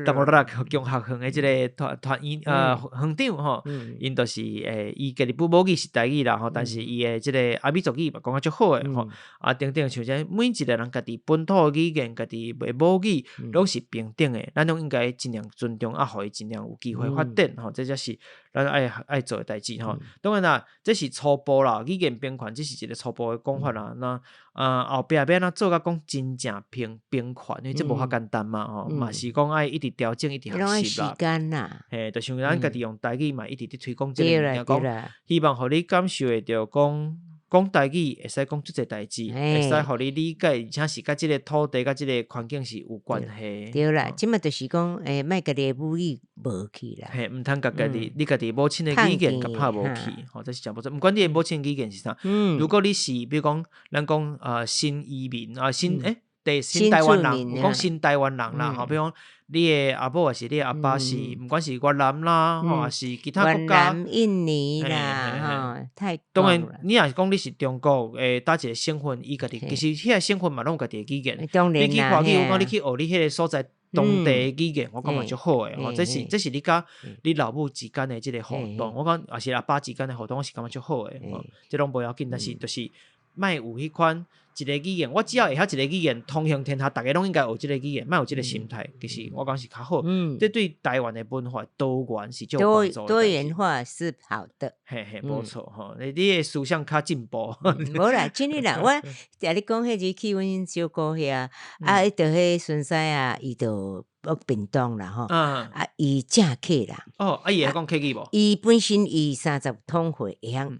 淡薄仔中學園的這个團團員園長吼，𪜶就是伊家己母語是台語啦，吼，但是伊的這个阿美族語嘛講甲足好的吼，啊等等，像這每一个人家己本土的語言，家己的母語攏是平等的。咱攏應該盡量尊重，啊，予伊盡量有機會發展，吼，這才是咱愛做的代誌，吼。當然啦，這是初步啦，語言平權只是一个初步的講法啦。那後壁欲按怎做甲講真正平權，因為這無遐簡單嘛，吼，嘛是講愛一直調整，一直學習啦。時間啦，嘿，就像咱家己用台語嘛，一直佇推廣這個物件，講希望予你感受會著講。講台語會使講足濟代誌，會使予你理解，而且是佮這个土地、佮這个環境是有關係。對啦，這馬就是講，莫家己的母語無去啦。嘿，毋通共家己，你家己母親的語言共拍無去，吼，這是誠無錯。毋管你的母親語言是啥，如果你是比如講，咱講新移民啊，新欸，新台灣人，有講新台灣人啦，吼，比如講你的阿母抑是你的阿爸是，毋管是越南啦，吼，抑是其他國家，越南、印尼啦，吼，泰國。當然，你若是講你是中國的佗一个省份，伊家己其實彼个省份嘛攏有家己的語言。你去華語，我講你去學你彼个所在當地的語言，我感覺足好的，吼，這是你佮你老母之間的這个互動，我講抑是阿爸之間的互動，我是感覺足好的，吼，這攏無要緊，但是就是。莫有彼款一个語言，我只要會曉一個語言，通行天下，逐家攏應該學這个語言，莫有這个心態。其實我講是較好。這對台灣的文化多元是足有幫助的。多元化是好的。嘿嘿，無錯吼，你的思想較進步。無啦，真的啦，我聽你講彼日去阮小姑遐，啊，伊著彼孫婿啊，伊著學屏東啦吼，啊，伊正客人。哦，啊，伊會曉講客語無？伊本身伊三十通歲會曉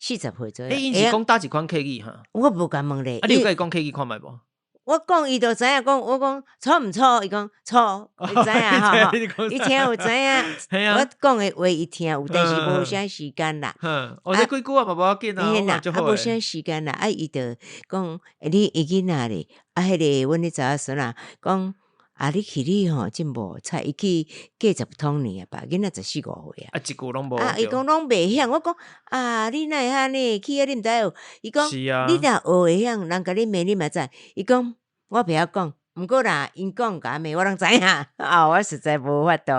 ，40歲左右。欸，𪜶是講佗一款客語哈？我無共問咧。啊，你有共伊講客語看覓無？我講伊就知影講，我講錯毋錯？伊講錯，伊知影吼，伊聽有知影。我講的話伊聽有，但是無啥時間啦。哦，這幾句話嘛無要緊啊，嘿啦，啊無啥時間啦，啊伊就講，你伊囡仔咧，啊，彼个阮彼查某孫仔講。啊！你去你吼真無彩，伊去過十通年啊吧，囡仔十四五歲啊。啊，一句攏無。啊，伊講攏袂曉，我講啊，你哪會按呢？去遐你毋知有？伊講，你若學會曉，人共你罵你嘛知。伊講我袂曉講，毋過啦，𪜶講共罵我攏知影。啊，我實在無法度。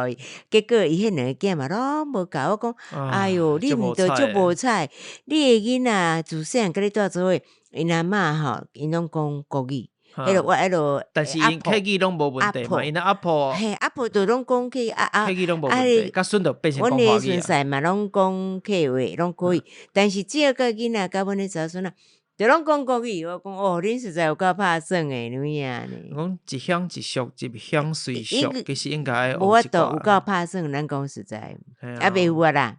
結果伊彼兩个囝嘛攏無教我講，哎喲，你毋著足無彩，你的囡仔自細漢佮你蹛做伙，𪜶阿嬤吼，𪜶攏講國語。彼个我彼个，但是𪜶客語攏無問題嘛，𪜶阿婆，嘿，阿婆就攏講客啊啊，客語攏無問題，佮孫就變成講華語。阮的孫婿嘛攏講客話，攏可以，但是只要佮囡仔佮阮的查孫仔，就攏講國語。我講哦，恁實在有夠拍算的，有影呢。講一鄉一俗，一鄉隨俗，其實應該無法度有夠拍算，咱講實在，啊袂有啊啦，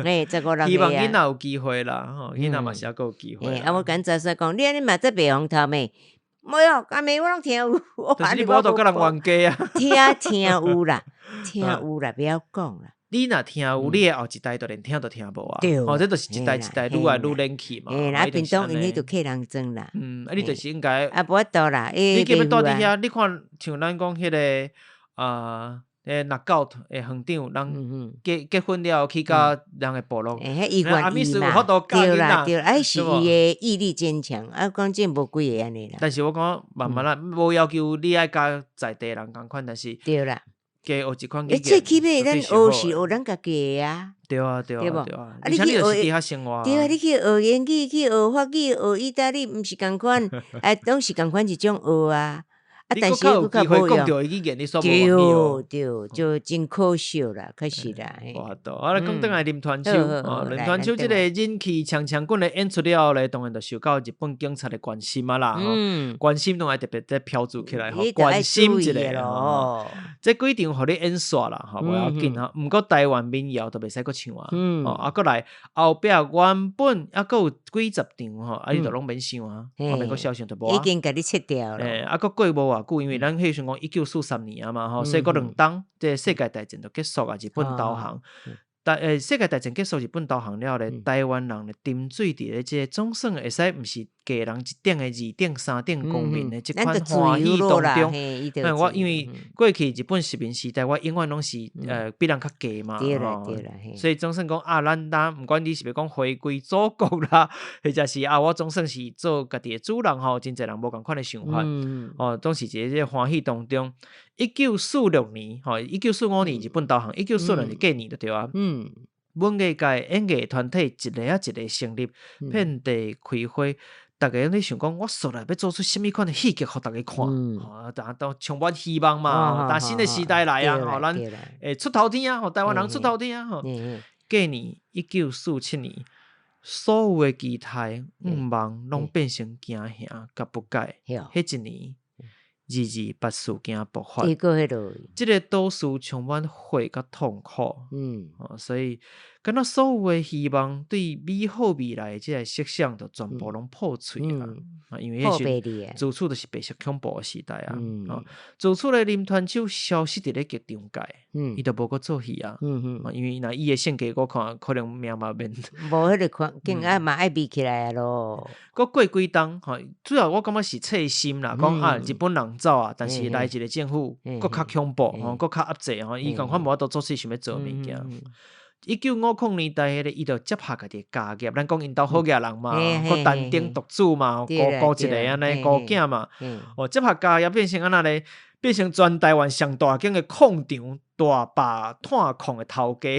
嘿，十五六歲啊。希望囡仔有機會啦，吼，囡仔嘛是猶閣有機會。啊，我共查孫講，你按呢嘛才袂予頭罵。無喲，共罵我攏聽有。但是你無法度共人冤家啊。聽聽有啦，聽有啦，袂曉講啦。你若聽有，你的後一代就連聽都聽無啊。哦，這就是一代一代愈來愈冷去嘛。嘿啦，屏東𪜶彼就客人莊啦。嗯，啊，你就是應該。啊，無法度啦。你叫欲蹛佇遐，你看像咱講彼个啊。欸，若到的園長，人結結婚了後去佮人的部落，阿米斯有法度教囡仔，對啦，對，是伊的毅力堅強，啊，講真無幾个按呢啦。但是我講慢慢啦，無要求你愛佮在地人仝款，但是對啦，加學一款語言。最起碼咱學是學咱家己的啊。對啊，對啊，對啊。啊，你去學生活。對啊，你去學英語，去學法語，學意大利，毋是仝款，啊，攏是仝款一種學啊。啊，但是閣較無用。對對，就真可惜啦，確實啦。無法度，啊，來講轉來林傳秋，哦，林傳秋這个人氣鏘鏘棍的演出了後咧，當然就受到日本警察的關心啊啦，關心攏愛特別再標註起來，吼，關心一下咯。這幾場予你演煞啦，吼，無要緊吼。毋過台灣民謠就袂使閣唱啊，哦，啊，閣來後壁原本猶閣有幾十場吼，啊，你就攏免想啊，免閣痟想就無啊。已經共你切掉了。欸，啊，閣過無偌久，因為咱彼時陣講1943年啊嘛，吼，所以閣兩冬，這個世界大戰就結束啊，日本投降。但世界大戰結束，日本投降了咧，台灣人咧沉醉佇咧這個總算會使毋是低人一等的二等、三等公民的這款歡喜當中。我因為過去日本殖民時代，我永遠攏是比人較低嘛，吼，所以總算講啊，咱咱毋管你是欲講回歸祖國啦，或者是啊，我總算是做家己的主人吼，真濟人無仝款的想法，哦，總是佇這個歡喜當中。1946年，吼，1945年日本投降，1946年過年就對啊。文藝界演藝團體一个仔一个成立，遍地開花，逐家攏咧想講，我煞來欲做出啥物款的戲劇，予逐家看，吼，大家都充滿希望嘛，呾新的時代來啊，吼，咱會出頭天啊，予台灣人出頭天啊，吼。過年1947年，所有的期待願望攏變成驚嚇佮不解，彼一年。二二八事件爆發，這个都市充滿血佮痛苦，所以敢若所有的希望對美好未來的這个設想，就全部攏破碎啊！啊，因為彼時自此就是白色恐怖的時代啊！自此咧，林傳秋消失佇咧劇場界，伊就無閣做戲啊！因為若伊的性格，我看可能命嘛免。無彼个環境啊嘛愛避起來啊囉。閣過幾冬，吼，主要我感覺是切心啦，講啊，日本人走啊，但是來一个政府，閣較恐怖，吼，閣較壓制，吼，伊仝款無法度做出想欲做的物件。1950年代，彼个伊就接下家己的家業，咱講𪜶兜好額人嘛，閣單丁獨子嘛，孤孤一个按呢，孤囝嘛，哦，接下家業變成按怎咧？變成全台灣上大間的礦場大壩炭礦的頭家。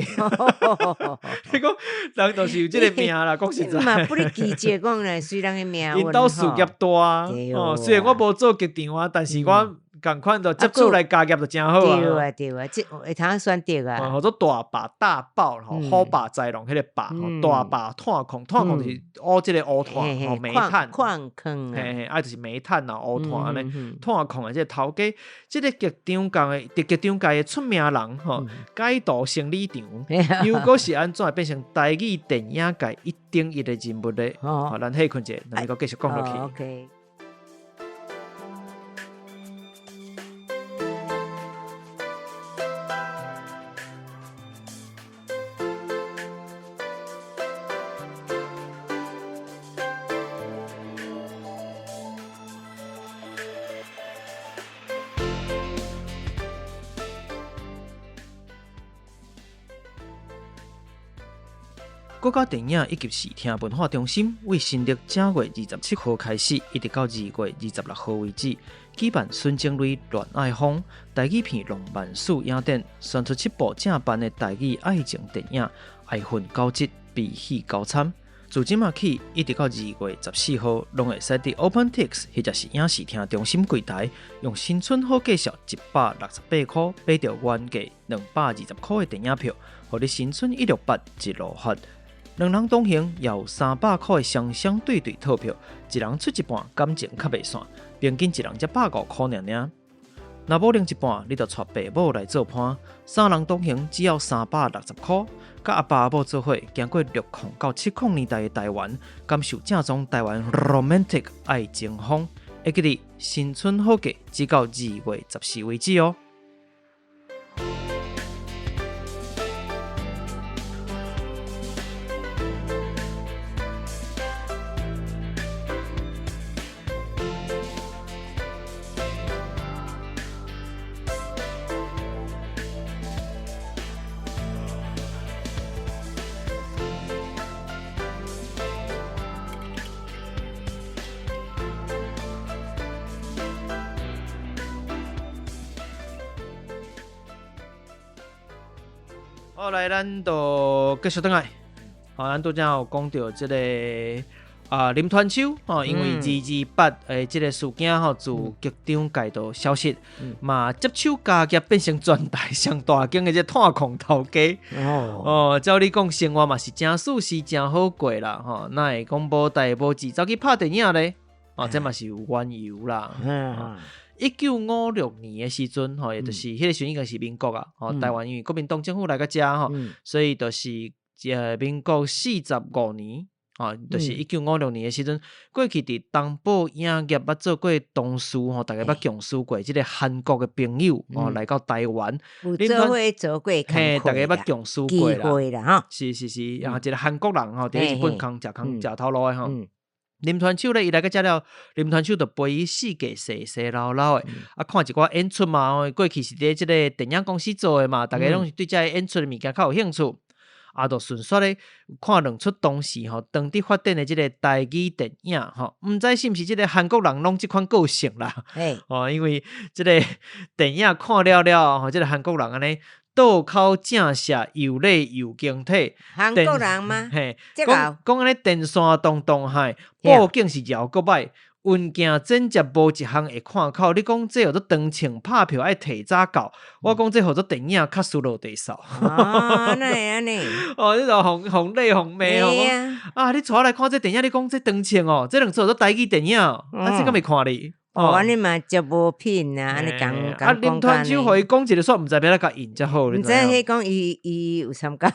你講人就是有這個命啦，講實在。嘛不哩記者講咧，隨人的命運。𪜶兜事業大哦，雖然我無做劇場啊，但是我仝款就接觸來加業就誠好啊。對啊對啊，這會通選擇啊。號做大壩大爆吼，虎豹豺狼彼個壩吼，大壩炭礦，炭礦就是烏這個烏炭吼，煤炭。礦坑啊。嘿嘿，啊就是煤炭啊，烏炭按呢。炭礦的這個頭家，這個劇場界的，佇劇場界的出名人吼，改圖生理場，又閣是按怎會變成台語電影界一等一的人物咧？好，咱歇睏一下，咱閣繼續講落去。國家電影以及視聽文化中心為新曆正月27號開始，一直到2月26號為止，舉辦孫正蕊戀愛風台語片浪漫史影展，選出7部正版的台語愛情電影《愛恨交織》悲喜交摻。自這馬起，一直到2月14號，攏會使佇 OpenTix 或者是影視聽中心櫃台，用新春好介紹168箍買著原價220箍的電影票，予你新春168一路發。兩人同行也有300箍的雙雙對對套票，一人出一半，感情較袂散，平均一人才150箍爾爾。若無另一半，你就帶爸母來做伴，三人同行只要360箍。佮阿爸阿母做伙，行過60到70年代的台灣，感受正宗台灣 romantic 愛情風。會記得新春好價，只到2月14為止哦。好，來，咱就繼續轉來。好，咱拄才有講著這個啊林團秋吼，因為228的這個事件吼，自劇場界就消失，嘛接手家業變成全台上大間的這個炭礦頭家。哦，照你講，生活嘛是誠舒適、誠好過啦。吼，哪會講無代無誌走去拍電影咧？哦，這嘛是有緣由啦。1956年的時陣，吼，也就是彼個時陣應該是民國啊，吼，台灣因為國民黨政府來到遮吼，所以就是民國45年，吼，就是1956年的時陣，過去佇東寶影業捌做過同事吼，大家捌共事過，這個韓國的朋友哦來到台灣，有做伙做過，嘿，大家捌共事過啦，是是是，然後一個韓國人吼，佇日本空食空食頭路的吼。林團秋咧，伊來到遮了，林團秋就陪伊四界踅踅溜溜的，啊，看一寡演出嘛，過去是佇這個電影公司做的嘛，大家攏是對這个演出的物件較有興趣，啊，就順紲咧看兩齣當時吼當地發展的這個台語電影吼，毋知是毋是這個韓國人攏這款個性啦，哦，因為這個電影看了了吼，這個韓國人按呢。倒口正射又禮又經體，韓國人嗎？嘿，講講按呢電線動動海，布景是饒閣歹，運鏡剪接無一項會看口。你講這號做長槍拍票愛提早到，我講這號做電影較輸落地掃。哦，哪會按呢？哦，你就予予禮予罵吼。啊，你帶我來看這電影，你講這長槍哦，這兩齣號做台語電影，啊，這敢袂看哩？哦，按呢嘛足無品啊！按呢講講。啊，林團秋予伊講一个，煞毋知欲按怎共應才好。毋知彼講伊伊有參加？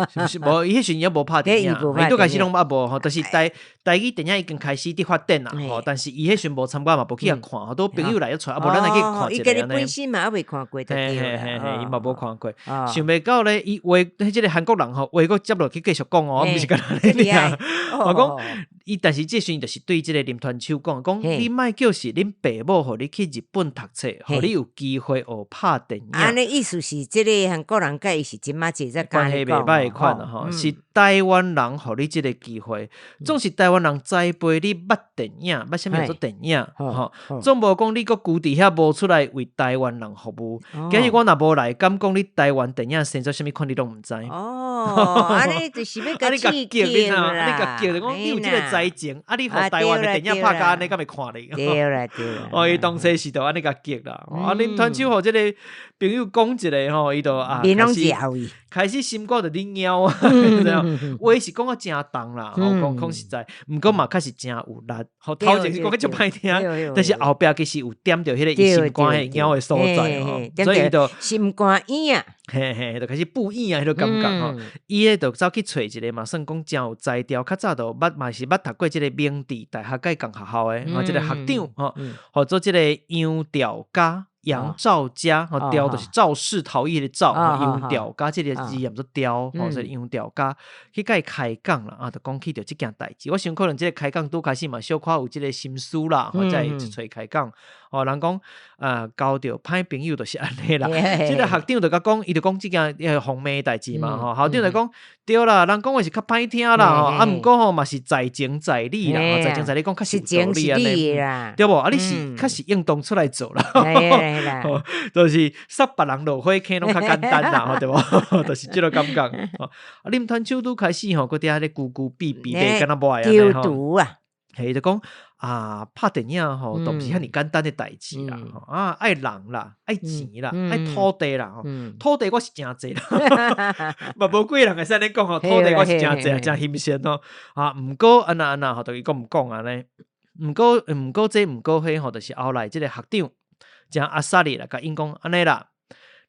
是毋是？無，伊彼時陣猶無拍電影，伊拄開始攏猶無吼，就是台台語電影已經開始佇發展啦吼。但是伊彼時陣無參加嘛，無去共看，好多朋友來遮揣，啊無咱來去看一下按呢。伊家己本身嘛猶未看過，嘿嘿嘿，伊嘛無看過。想袂到咧，伊話彼這个韓國人吼，話閣接落去繼續講哦，毋是干焦按呢爾。我講。伊但是這時陣就是對這个林傳秋講，講你莫叫是恁爸母予你去日本讀冊，予你有機會學拍電影。按呢意思是這个韓國人佮伊是這馬這才關係袂歹的款吼，是台灣人予你這个機會，總是台灣人栽培你捌電影，捌啥物叫做電影吼，總無講你閣孤佇遐無出來為台灣人服務。今日我若無來，敢講你台灣電影生做啥物款，你攏毋知。哦，按呢就是欲共刺激啦，你共叫就講你有這个才情，啊！你予台灣的電影拍甲按呢，敢會看你？對啦對啦。哦，伊當初是就按呢共激啦。啊，林傳秋予這个朋友講一下吼，伊就啊開始開始心肝就咧貓啊，話是講甲誠重啦，吼，講講實在，毋過嘛確實誠有力。吼，頭前是講甲足歹聽，但是後壁其實有點著彼个伊心肝彼個貓的所在吼，所以伊就心肝軟啊，嘿嘿，就開始布影啊，彼個感覺吼。伊咧就走去揣一个嘛，算講誠有才調，較早就捌嘛是捌讀過這个明治大學佮仝學校的，吼，這个學長吼，號做這个楊調嘉。楊肇嘉，吼，調就是肇事逃逸的肇，楊調嘉這个字念做調，吼，所以楊調嘉去共伊開講啦，啊，就講起著這件代誌。我想可能這个開講拄開始嘛，小可有這个心思啦，吼，才會揣開講。吼，人講啊，交著歹朋友就是按呢啦。這个學長就共講，伊就講這件予罵的代誌嘛，吼，校長就講對啦，人講話是較歹聽啦，吼，啊，毋過吼嘛是在情在理啦，在情在理講確實有道理按呢，對無？啊，你是確實應當出來做啦，就是殺別人落火坑攏較簡單啦，吼，對無？就是這个感覺。啊，林傳秋拄開始吼，閣佇遐咧咕咕比比咧，敢若無愛按呢吼。嘿，就講啊，拍電影吼，都毋是遐爾簡單的代誌啦。啊，愛人啦，愛錢啦，愛土地啦。土地我是誠濟啦，嘛無幾个人會使按呢講吼，土地我是誠濟啊，誠欣羨吼。啊，毋過按怎按怎吼，就伊講毋講按呢。毋過毋過這毋過彼吼，就是後來這个學長誠阿薩利來共𪜶講按呢啦。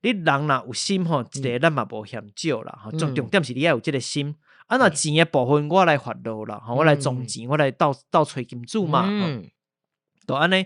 你人若有心吼，一个咱嘛無嫌少啦。吼，重重點是你愛有這个心。啊，若錢的部分我來發落啦，吼，我來裝錢，我來鬥鬥揣金主嘛。就按呢，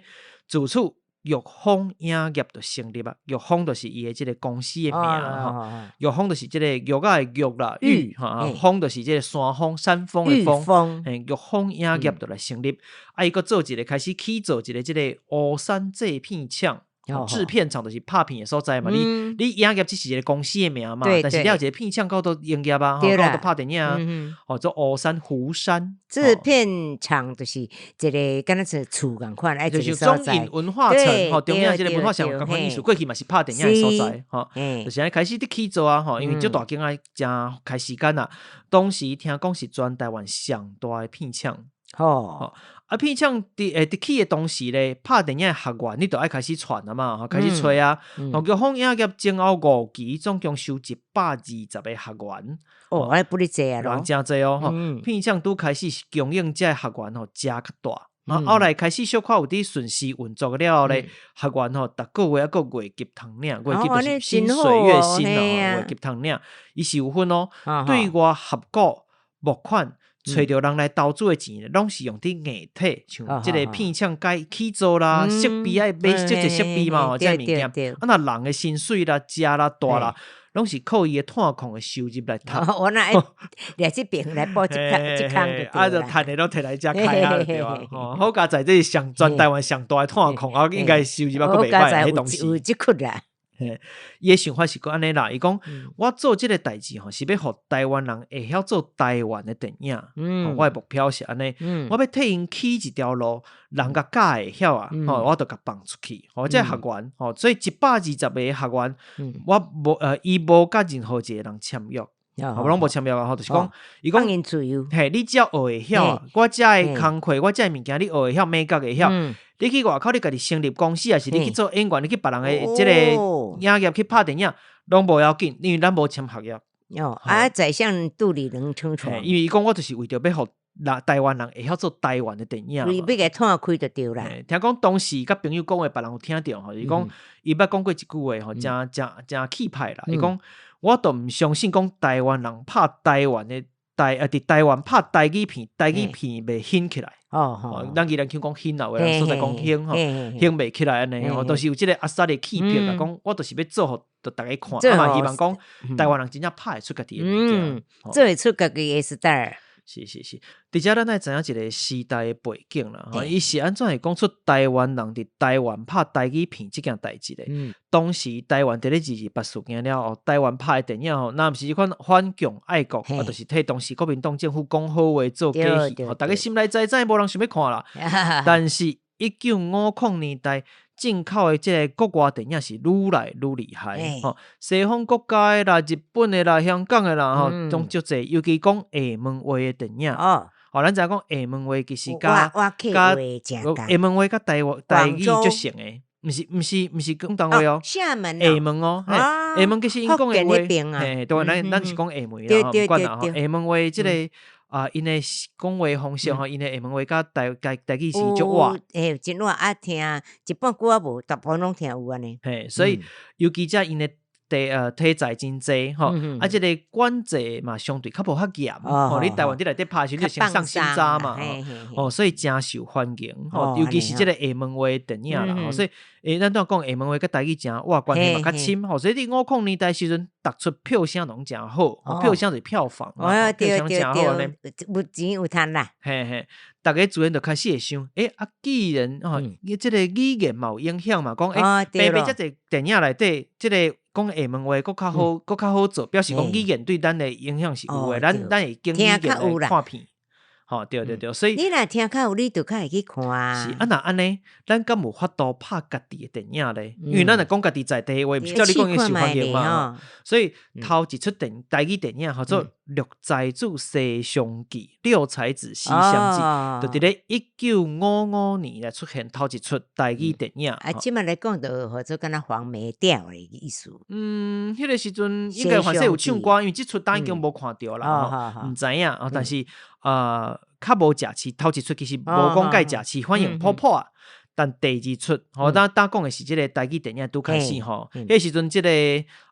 自此玉峰影業就成立啊。玉峰就是伊的這个公司的名吼。玉峰就是這个玉仔的玉啦，玉哈，峰就是這个山峰山峰的峰。嘿，玉峰影業就來成立。啊，伊閣做一个開始起做一个這个烏山製片廠。製片廠就是拍片的所在嘛，你影業只是一个公司的名嘛，但是你有一个片廠夠都營業啊，夠都拍電影啊，號做烏山湖山製片廠就是一个敢若是厝仝款，愛就是中影文化城，吼，中影這个文化城仝款意思，過去嘛是拍電影的所在，吼，就是按呢開始佇起做啊，吼，因為足大間啊，誠開時間啊，當時聽講是全台灣上大的片廠，吼。啊，片廠佇佇起的當時咧，拍電影的學員你就愛開始傳啊嘛，吼，開始揣啊。玉峰影業前後五期總共收120個學員。哦，按呢不哩濟啊，人誠濟哦，吼。片廠拄開始是供應這學員吼，誠較大。啊，後來開始小可有佇順時運作了後咧，學員吼，逐個月猶閣月給通領，月給就是薪水月薪哦，月給通領，伊是有分哦，對外合股募款。揣著人來投資的錢，攏是用佇硬體，像這个片廠改起做啦，設備愛買這濟設備嘛，這个物件。啊，若人的薪水啦、食啦、住啦，攏是靠伊的炭礦的收入來趁。我若愛掠這邊來補這這空就對。啊，就趁的攏提來遮開啊，對吧？好佳哉，這是上全台灣上大的炭礦，啊，應該收入猶閣袂歹，彼當時。有這骨啦。嘿，伊的想法是閣按呢啦，伊講我做這个代誌吼，是欲予台灣人會曉做台灣的電影。我的目標是按呢，我欲替𪜶起一條路，人共教會曉啊，吼，我就共放出去。吼，這個學員，吼，所以120個學員，我無伊無佮任何一個人簽約，吼，攏無簽約啊，吼，就是講，伊講，嘿，你只要學會曉，我遮的工課，我遮的物件，你學會曉，美角會曉。你去外口，你家己成立公司，抑是你去做演員，你去別人的這個影業去拍電影，攏無要緊，因為咱無簽合約。哦，啊，宰相肚裡能撐船。因為伊講我就是為著欲予台灣人會曉做台灣的電影。伊欲共炭開就對啦。聽講當時佮朋友講話，別人有聽著吼，伊講伊捌講過一句話吼，誠誠誠氣派啦。伊講我都毋相信講台灣人拍台灣的台啊，佇台灣拍台語片，台語片袂興起來。哦，咱宜蘭腔講興啊，有的所在講興吼，興袂起來按呢吼，都是有這个阿薩的氣魄啦。講我就是欲做予逐家看，啊嘛希望講台灣人真正拍會出家己的物件，做會出家己的 style。是是是，佇遮咱愛知影一個時代的背景啦，吼，伊是按怎會講出台灣人佇台灣拍台語片這件代誌咧？當時台灣佇咧二二八事件了後，台灣拍的電影吼，若毋是這款反共愛國，啊，就是替當時國民黨政府講好話做假戲，吼，逐家心內知知，無人想欲看啦。但是1950年代進口的這個國外電影是愈來愈厲害，吼，西方國家的啦、日本的啦、香港的啦，吼，攏足濟，尤其講廈門話的電影。哦，咱知影講廈門話其實佮廈門話佮台灣台語足像的，毋是毋是毋是廣東話哦，廈門廈門哦，廈門其實𪜶講的話，嘿，對，咱是講廈門啦，毋管啦，吼，廈門話這個啊，𪜶的講話方式吼，𪜶的廈門話佮台語是足倚，嘿，真倚啊，聽一半句仔無，大部分攏聽有按呢。嘿，所以尤其這𪜶的題材真濟吼，啊，這個管制嘛相對較無遐嚴，吼，你台灣佇內底拍的時陣，就先送審查嘛，哦，所以誠受歡迎，吼，尤其是這個廈門話的電影啦，吼，所以，咱拄仔講廈門話佮台語誠倚關係嘛較深，吼，所以佇50年代時陣，逐齣票聲攏誠好，票聲就是票房，票聲誠好按呢，有錢有趁啦，嘿嘿，逐家自然就開始會想，啊，既然吼，這個語言嘛有影響嘛，講，白白遮濟電影內底，這個講廈門話閣較好，閣較好做，表示講語言對咱的影響是有的，咱會經語言來看片，吼，對對對，所以你若聽較有，你就較會去看。是啊，若按呢，咱敢有法度拍家己的電影咧？因為咱若講家己在地話，毋是照你講會受歡迎嘛。所以頭一齣電台語電影號做《六才子西廂記》，六才子西廂記，就佇咧1955年來出現頭一齣台語電影。啊，這馬來講就號做敢若黃梅調的意思。嗯，彼個時陣應該凡勢有唱歌，因為這齣當已經無看著啦，毋知影。但是啊，較無食市，頭一齣其實無講蓋食市，反應普普啊。但第二齣，吼，咱剛講的是這個台語電影拄開始吼，彼時陣這個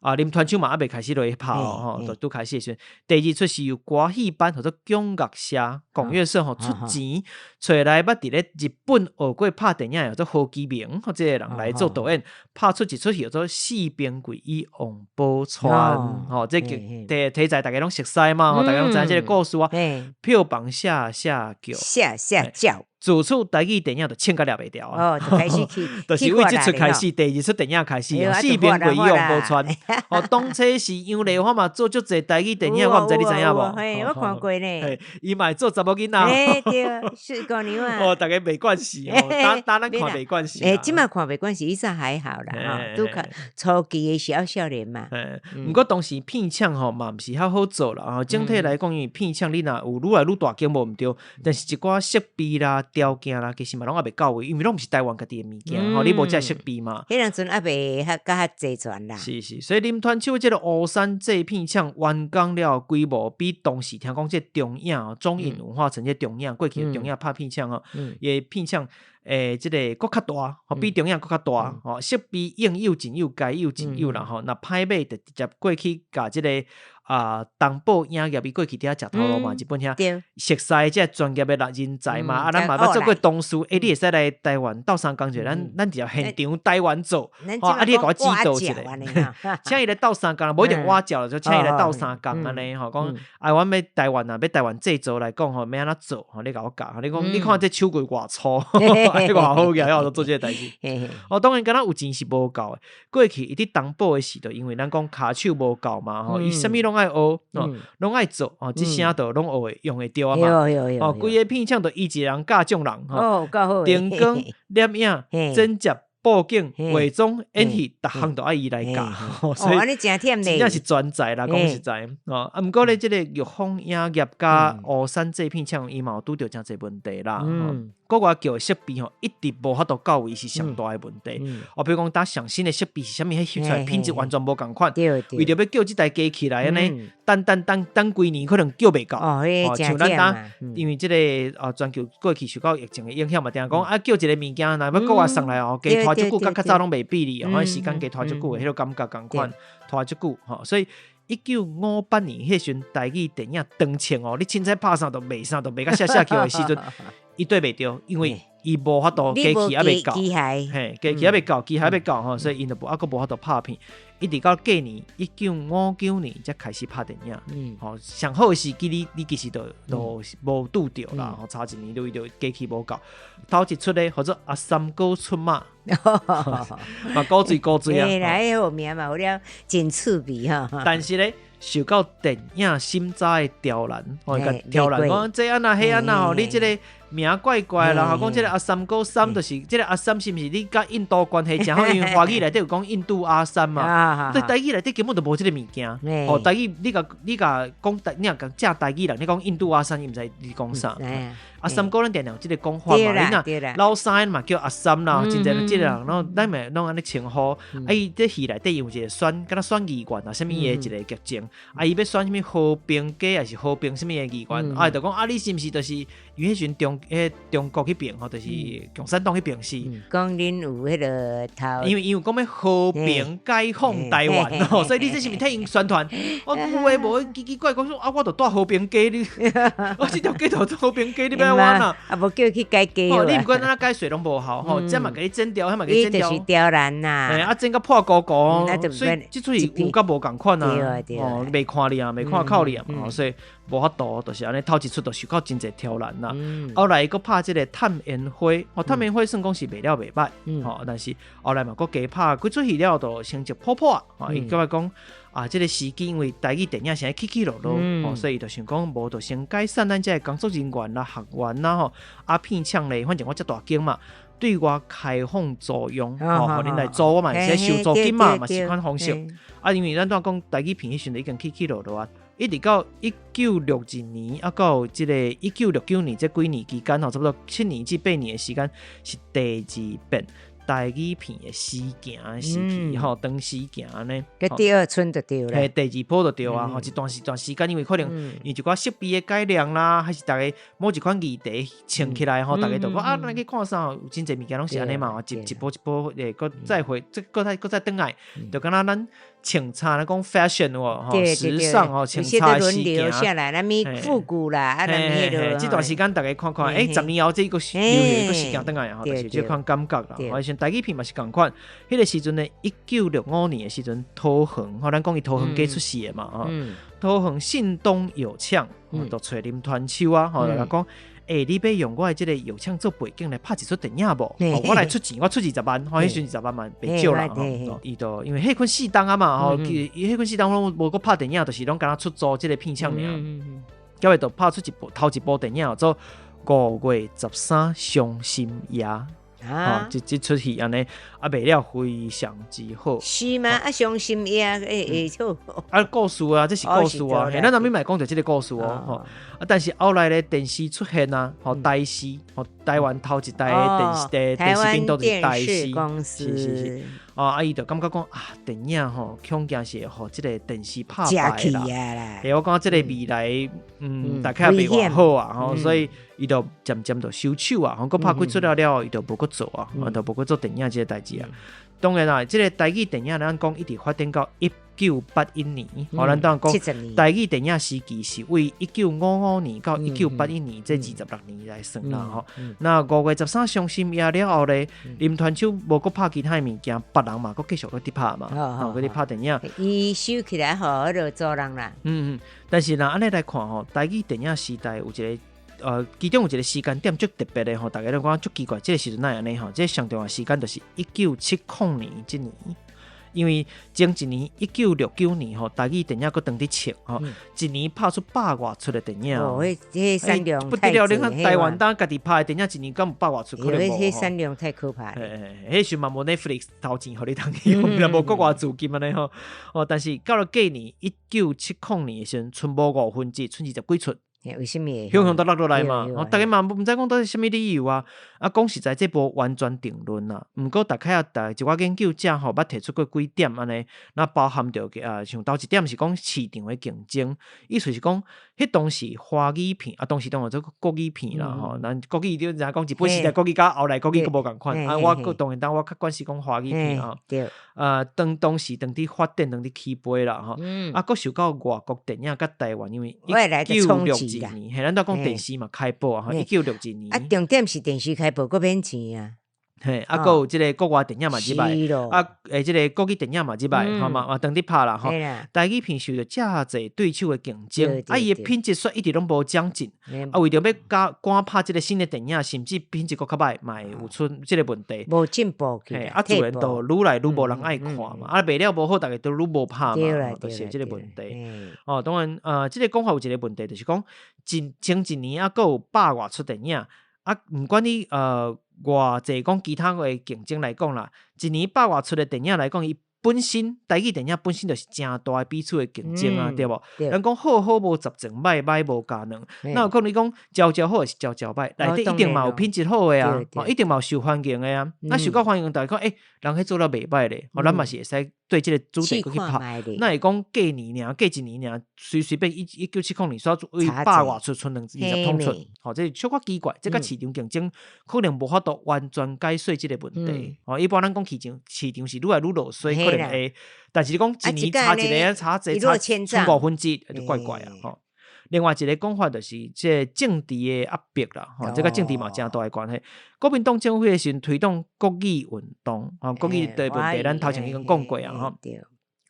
啊林傳秋嘛猶未開始落去拍吼，就拄開始的時陣，第二齣是由歌戲班號做管樂社、管樂社吼出錢，揣來捌佇咧日本學過拍電影，叫做何其明，這個人來做導演，拍出一齣戲叫做《四平櫃與王寶釧》，吼，這個題材逐家攏熟悉嘛，吼，逐家攏知影這個故事啊，票房下下叫，下下叫。自此台語電影就衝甲掠袂牢啊！哦，就開始去，就是為這齣開始，第二齣電影開始，四平櫃與王寶釧。哦，當初是楊麗花嘛做足濟台語電影，我毋知你知影無？嘿，我看過呢。伊嘛會做查某囡仔。嘿，對，四姑娘啊。哦，逐家袂慣勢哦，當咱看袂慣勢。欸，這馬看袂慣勢，以前還好啦，吼，拄較初期的時少年嘛。毋過當時片廠吼嘛毋是遐好做啦，吼，整體來講，因為片廠你若有愈來愈大間無毋對，但是一寡設備啦、條件啦，其實嘛攏猶未到位，因為攏毋是台灣家己的物件，吼，你無這設備嘛。彼當陣猶未較較齊全啦。是是，所以林傳秋這個烏山製片廠完工了，規模比當時聽講這中影、中影文化城這中影過去的中影拍片廠哦，伊的片廠這個閣較大，吼，比中影閣較大，吼，設備應有盡有，該有盡有啦，吼，若歹買就直接過去共這個啊，東寶影業伊過去佇遐食頭路嘛，日本遐熟似這專業的人才嘛，啊，咱嘛捌做過同事，欸，你會使來台灣鬥相共者，咱直接現場台灣做，吼，啊，你會共我指導一下，請伊來鬥相共，無一定挖角，就請伊來鬥相共按呢吼，講啊，阮欲台灣啊，欲台灣製造來講吼，欲按怎做，吼，你共我教，你講你看這手骨偌粗，偌好額，我做這個代誌。哦，當然敢若有錢是無夠的，過去伊佇東寶的時代，因為咱講跤手無夠嘛，吼，伊啥物攏愛學，哦，攏愛做，哦，這聲都攏學會用會著啊嘛，哦，規個片廠都伊一個人教眾人，吼，燈光、攝影、剪接、布景、化妝、演戲，逐項都愛伊來教，所以真正是專才啦，講實在，哦，啊，毋過咧，這個玉峰影業佮烏山製片廠，伊嘛有拄著誠濟問題啦。國外叫的設備吼，一直無法度到位是上大的問題。哦，比如講，當上新的設備是啥物，彼翕出來品質完全無仝款。為著欲叫這台機器來按呢，等等等等幾年可能叫袂到。哦，像咱當因為這個啊，全球過去受到疫情的影響嘛，定定講啊，叫一個物件，若欲國外送來哦，加拖足久，佮較早攏袂比哩，哦，時間加拖足久的，彼個感覺仝款，拖足久吼，所以1958年彼時陣台語電影當衝哦，你凊彩拍啥都賣啥都賣甲嚇嚇叫的時陣。伊對袂著，因為伊無法度機器猶未到，嘿，機器猶未到，機械猶未到吼，所以𪜶就無猶閣無法度拍片，一直到隔年1959年才開始拍電影。吼，上好的時機你其實都無拄著啦，吼，差一年就伊就機器無夠。頭一出咧，號做阿三哥出馬，嘛古錐古錐啊。欸，來，彼個名嘛有了真趣味吼。但是咧，受到電影審查的刁難，吼，共刁難講這按怎彼按怎吼，你這個名怪怪啦，吼，講這個阿三哥三就是這個阿三是毋是你佮印度關係誠好？因為華語內底有講印度阿三嘛，對台語內底根本就無這個物件。吼，台語你共你共講台，你若講正台語人，你講印度阿三，伊毋知你講啥。阿三哥咱定定有這個講法嘛，你若老三嘛叫阿三啦，真濟這個人攏咱嘛攏按呢稱呼。啊，伊這戲內底有一個選，敢若選議員啊，啥物的一個劇情。啊，伊欲選啥物和平街，抑是和平啥物的議員？啊，就講啊，你是毋是就是因為彼時陣中彼中國彼邊吼，就是共產黨彼邊是講恁有彼個頭，因為伊有講欲和平解放台灣吼，所以你這是毋是替𪜶宣傳？我有的無的奇奇怪怪說啊，我就蹛和平街，你我這條街頭和平街，你欲按怎啊？啊，無叫伊去改街。你毋管按怎解釋攏無效吼，這嘛共你剪掉，彼嘛共你剪掉。伊就是刁難啦。嘿，啊，剪甲破糊糊，所以這出戲有佮無仝款啊。哦，袂看你啊，袂看口你啊，所以無法度，就是按呢頭一出就受到真濟挑難啦。後來閣拍這個探煙花，哦，探煙花算講是賣了袂䆀，吼，但是後來嘛閣加拍幾齣戲了，就成績普普啊。伊感覺講啊，這個時機因為台語電影啥起起落落，吼，所以伊就想講無就先解散咱這個工作人員啦、學員啦，吼，啊片廠咧，反正我遮大間嘛，對外開放租用，吼，予恁來租，我嘛會使收租金嘛，嘛是款方式。啊，因為咱拄仔講台語片彼時陣已經起起落落啊，一直到1962啊，到這個1969年這幾年期間吼，差不多7年至8年的時間，是第二遍台語片的時行的時期，吼，長時行呢。佮第二春就對啦。嘿，第二波就對啊，吼，一段時段時間，因為可能因為一寡設備的改良啦，還是逐家某一款議題穿起來吼，逐家就講啊，咱去看啥，有真濟物件攏是按呢嘛，一一波一波會閣再回，這閣再閣再轉來，就敢若咱穿衫咧講 fashion 哦，時尚哦，穿衫時行下來，啥物復古啦，啊，啥物彼个。這段時間逐家看看，欸，10年後這個流行閣時行轉來吼，就是這款感覺啦。而且台語片嘛是仝款，彼個時陣呢，1965年的時陣，桃園吼，咱講伊桃園街出世的嘛，吼，桃園信東藥廠，就揣林傳秋啊，吼，來講，欸，你欲用我的這個藥廠做背景來拍一齣電影無？我來出錢，我出20萬，吼，彼時陣20萬嘛袂少啦，吼。伊就因為彼款四檔啊嘛，吼，伊彼款四檔攏無閣拍電影，就是攏敢若出租這個片廠爾。結尾就拍出一部頭一部電影，叫做《5月13傷心夜》。啊！這這齣戲按呢，啊賣了非常之好。是嗎？啊，傷心夜會會好。啊，故事啊，這是故事啊。咱後面嘛會講著這個故事哦。吼，啊，但是後來咧電視出現啊，吼，台視，吼，台灣頭一台電視的電視頻道就是台視。是是是。啊，伊就感覺講啊，電影吼，恐驚是會予這個電視拍敗啦。欸，我感覺這個未來，大概也袂偌好啊，吼，所以伊就漸漸就收手啊，吼，閣拍幾齣了了後，伊就無閣做啊，就無閣做電影這個代誌啊。當然啦，這個台語電影咱講一直發展到1981年，吼，咱當講台語電影時期是為1955年到1981年這26年來算啦，吼。那五月十三傷心夜了後咧，林傳秋無閣拍其他的物件，別人嘛閣繼續閣佇拍嘛，吼，閣佇拍電影。伊收起來予彼个租人啦。嗯嗯，但是若按呢來看吼，台語電影時代有一個。其中有一個時間點足特別的吼，逐家攏感覺足奇怪，這個時陣哪會按呢吼？這個上重要時間就是1970年這年，因為前一年1969年吼，台語電影閣當佇唱吼，一年拍出百外齣的電影。哦，彼產量不得了！你看台灣當家己拍的電影，一年敢有百外齣可能無吼？彼產量太可怕了。彼時嘛無 Netflix 投錢予你通去用，無國外資金按呢吼。哦，但是到了隔年1970年的時陣，賰無1/5，賰二十幾齣。為啥物？向向都落落來嘛，哦，逐家嘛毋知講到底啥物理由啊。啊，講實在，這無完全定論啦。毋過，大概啊，逐一寡研究者吼，捌提出過幾點按呢，那包含著啊，像頭一點是講市場的競爭，意思是講，彼當時華語片啊，當時當然做國語片啦吼，咱國語你知影講日本時代國語佮後來國語閣無仝款，啊，我閣當然當我較關心講華語片啊。啊，當當時當佇發展，當佇起飛啦吼，啊，閣受到外國電影佮台灣，因為一九六二年，嘿，咱拄講電視嘛開播啊，1962年。啊，重點是電視開播閣免錢啊。嘿，啊，閣有這個國外電影嘛入來，啊，這個國語電影嘛入來，吼嘛嘛當佇拍啦，吼。台語片受著遮濟對手的競爭，啊，伊的品質煞一直攏無長進，啊，為著欲加趕拍這個新的電影，甚至品質閣較䆀，嘛會有出這個問題。無進步去，啊，自然就愈來愈無人愛看嘛，啊，賣了無好，逐家都愈無拍嘛，就是有這個問題。哦，當然，這個講法有一個問題，就是講，前一年啊，閣有百外齣電影。啊，毋管你偌濟講其他的競爭來講啦，一年百外齣的電影來講，伊本身台語電影本身就是誠大的彼此的競爭啊，對無？人講好好無十成䆀，䆀無加兩。哪有可能講招招好是招招䆀？內底一定嘛有品質好的啊，一定嘛有受歡迎的啊。那受較歡迎，逐家講欸，人彼做了袂䆀咧，咱嘛是會使對這個主題閣去拍。哪會講過年爾，過一年爾，隨隨便1970年，煞為百外齣賰20筒出，吼，這小可奇怪，這佮市場競爭可能無法度完全解說這個問題。吼，一般咱講市場，市場是愈來愈落衰，可能會，但是你講一年差一個，差濟差賰1/5，就怪怪啊，吼。另外一個講法就是這個政治的壓迫啦，吼，這佮政治嘛有誠大的關係。國民黨政府彼時陣推動國語運動，吼，國語的問題，咱頭前已經講過啊，吼。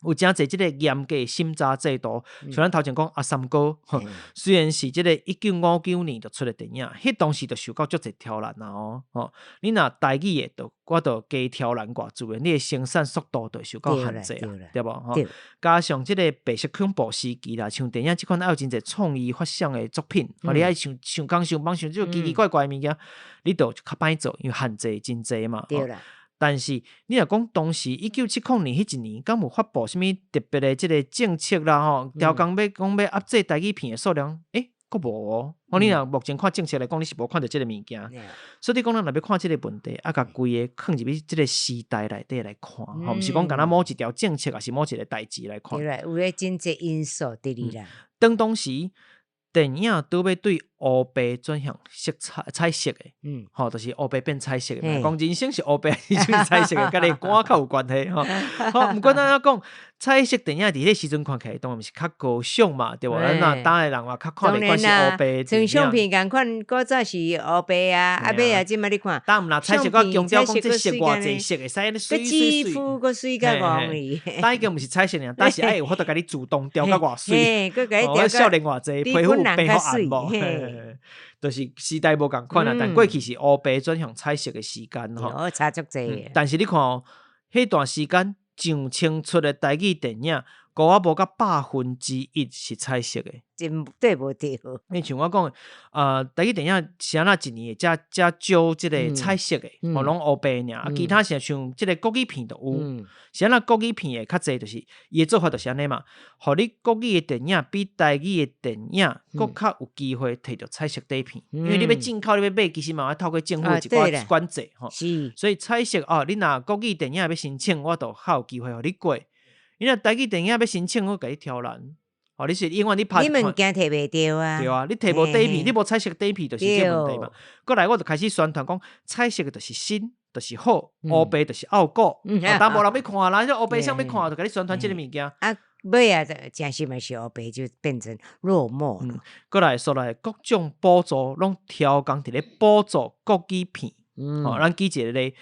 有誠濟這個嚴格審查制度，像咱頭前講阿三哥，雖然是這個1959年就出的電影，彼當時就受到足濟挑戰啊哦，吼，你若台語的，就我就加挑難偌自然，你的生產速度就會受到限制啊，對無？吼，加上這個白色恐怖時期啦，像電影這款愛有真濟創意發想的作品，吼，你愛想想工想幫想這種奇奇怪怪的物件，你就較歹做，因為限制真濟嘛。對啦。但是你若講當時1970年彼一年，敢有發布啥物特別的這個政策啦？吼，調工欲講欲壓制台語片的數量，欸，閣無哦。你若目前看政策來講，你是無看著這個物件。所以你講咱若欲看這個問題，啊，共規个囥入去這個時代內底來看，吼，毋是講干焦某一條政策，抑是某一個代誌來看。對啦，有咧真濟因素佇裡啦。當當時電影拄欲對烏白轉向色彩彩色的，吼，就是烏白變彩色的。講人生是烏白，還是彩色的，佮你歌較有關係吼。好，毋管按怎講，彩色電影佇彼個時陣看起來當然是較高尚嘛，對無？咱若今的人嘛較看袂慣是烏白電影。像相片仝款，古早是烏白啊，啊尾啊，這擺你看。當毋若彩色，閣強調講這色偌濟色會使按呢媠媠媠。皮膚閣媠甲戇去。當已經毋是彩色爾，當是愛有法度共你自動調甲偌媠。哦，少年偌濟，皮膚有變較暗無？就是時代無仝款啦，但過去是烏白轉向彩色的時間吼，差足濟。但是你看哦，彼段時間上千齣的台語電影，閣猶無到1%是彩色的。真對無對？你像我講的，台語電影是按怎一年會遮遮少這個彩色的，吼，攏烏白爾，啊，其他像像這個國語片就有，是按怎國語片會較濟，就是伊的做法就是按呢嘛，予你國語的電影比台語的電影閣較有機會摕著彩色底片，因為你欲進口，你欲買，其實嘛愛透過政府的一寡管制吼，所以彩色哦，你若國語電影欲申請，我就較有機會予你過。你若台語電影欲申請，我共你挑難。哦，你是永遠你拍你物件摕袂著啊？對啊，你摕無底片，你無彩色底片就是這個問題嘛。過來我就開始宣傳講，彩色的就是新，就是好，烏白就是拗古。但無人欲看啦，這烏白誰欲看，就共你宣傳這個物件。啊，尾啊，真實嘛是烏白就變成落寞。過來說來，各種補助攏超工佇咧補助國語片。哦，咱舉一個例。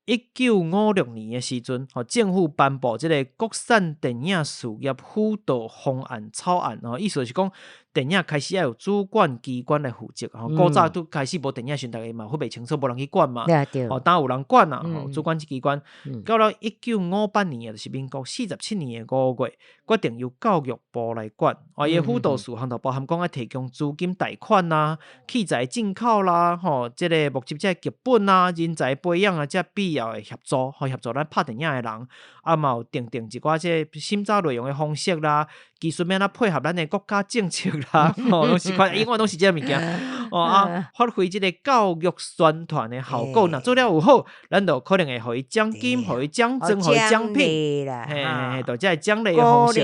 1956年的時陣，吼，政府頒布這個國產電影事業輔導方案草案，吼，意思就是講，電影開始愛有主管機關來負責，吼，古早拄開始無電影時，逐家嘛分袂清楚，無人去管嘛，吼，當有人管啊，吼，主管機關。到了1958年，就是民國47年的5月，決定由教育部來管，啊，伊的輔導事項就包含講愛提供資金貸款啦、器材進口啦，吼，這個募集這個劇本啊、人才培養啊，這必要的協助，吼，協助咱拍電影的人，啊，嘛有訂定一寡這個審查內容的方式啦，技術欲按怎配合咱的國家政策啦，吼，攏是款，永遠攏是這個物件，哦啊，發揮這個教育宣傳的效果，若做了有好，咱就可能會予伊獎金，予伊獎狀，予伊獎品，嘿嘿，就這個獎勵的方式。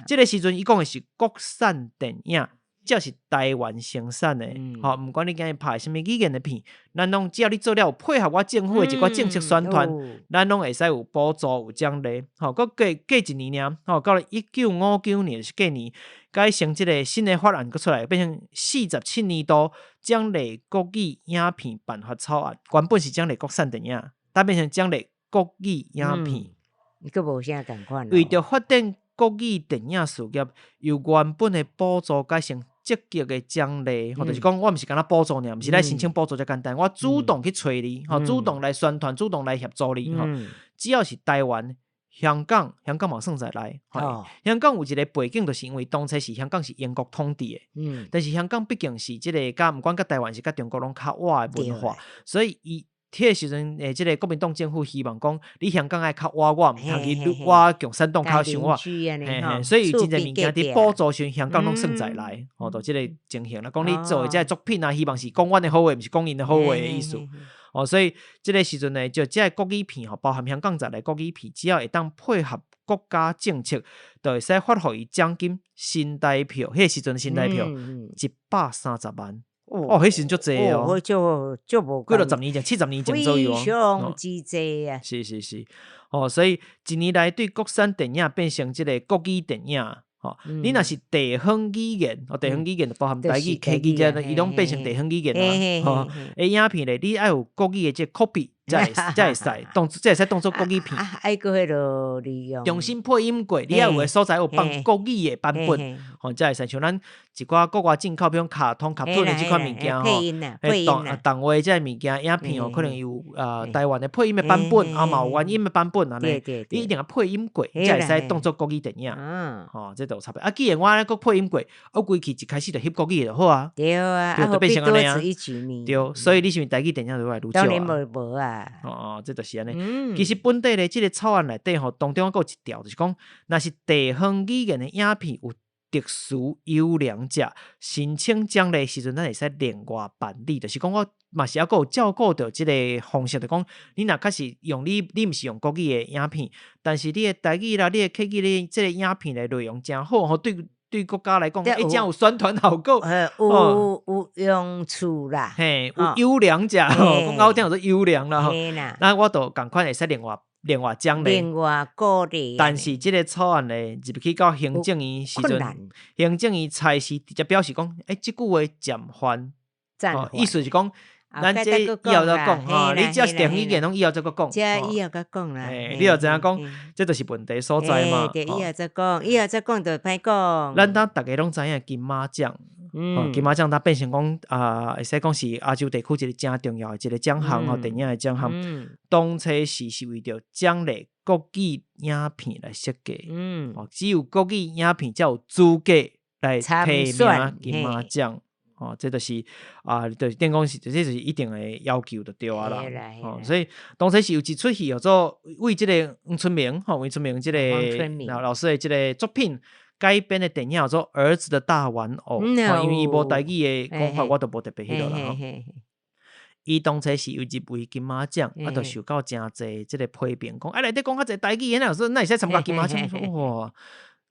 這個時陣，伊講的是國產電影。只要是台灣生產的，吼，毋管你今日拍啥物語言的片，咱攏只要你做了有配合我政府的一寡政策宣傳，咱攏會使有補助有獎勵。吼，閣過過一年爾，吼，到了1959年就是過年，改成這個新的法案閣出來，變成47年度獎勵國語影片辦法草案，原本是獎勵國產電影，但變成獎勵國語影片。閣無啥仝款。為著發展國語電影事業，由原本的補助改成積極的獎勵，吼，就是講我毋是干焦補助爾，毋是來申請補助遮簡單，我主動去揣你，吼，主動來宣傳，主動來協助你，吼，只要是台灣、香港，香港嘛算在內，吼，香港有一個背景，就是因為當初是香港是英國統治的，但是香港畢竟是這個佮毋管佮台灣是佮中國攏較倚的文化，所以伊彼個時陣，這個國民黨政府希望講，你香港愛較倚我，毋通去倚共產黨較傷倚，嘿嘿，所以真濟物件佇補助時，香港攏算在內，吼，就這個情形啦。講你做的這個作品啊，希望是講阮的好話，毋是講𪜶的好話的意思。哦，所以這個時陣呢，就這個國語片吼，包含香港在內國語片，只要會當配合國家政策，就會使發予伊獎金新台票，彼個時陣新台票130萬。哦，彼時陣足濟哦，足足無幾落十年前，70年前左右哦，非常之濟啊！是是是，哦，所以一年來對國產電影變成這個國語電影，吼，你若是地方語言，哦，地方語言就包含台語、客語這，伊攏變成地方語言啊，吼，欸，影片咧，你愛有國語的這個 copy 才會才會使當才會使當做國語片。愛閣彼落利用。重新配音過，你愛有的所在有放國語的版本，吼，才會使像咱一寡國外進口，比如卡通、卡通的這款物件吼，配音動畫這个物件影片哦，可能有台灣的配音的版本，啊嘛有原音的版本按呢，你一定要配音過，才會使當做國語電影，吼，這都有差別。啊，既然我按呢閣配音過，我規氣一開始就翕國語就好啊。對啊，就變成按呢啊。對，所以你是毋是台語電影就愈來愈少啊？當然無無啊。哦，這就是按呢。其實本底咧，這個草案內底吼，當中閣有一條，就是講，若是地方語言的影片有特殊優良者，申請獎勵時陣，咱會使另外辦理，就是講我嘛是猶閣有照顧著這個方式，就講你若確實用你，你毋是用國語的影片，但是你的台語啦，你的客語的這個影片的內容誠好，吼，對國家來講，欸，誠有宣傳效果，有用處啦，嘿，有優良者，講好聽叫做優良啦，吼，那我就仝款會使另外另外獎勵，另外鼓勵。但是這個草案咧入去到行政院時陣，行政院差事直接表示講，欸，這句話暫緩，意思是講，咱這以後再講，吼，你只要是電語言，攏以後再閣講，這以後閣講啦，你就知影講，這就是問題所在嘛。對，以後再講，以後再講就歹講。咱當逐家攏知影金馬獎，金馬獎它變成講啊，會使講是亞洲地區一個誠重要的一個獎項吼，電影的獎項。當初是為著獎勵國語影片來設計，只有國語影片才有資格來提名金馬獎。哦，這就是啊，就是等於講是，這就是一定的要求就對啊啦。哦，所以當初是有一齣戲叫做為這個黃春明，吼，黃春明這個老師的這個作品改編的電影叫做《兒子的大玩偶》，因為伊無台語的講法，我就無特別彼落啦。伊當初是有入圍金馬獎，啊，就受到誠濟這個批評，講啊內底講較濟台語，哪有說哪會使參加金馬獎？哇！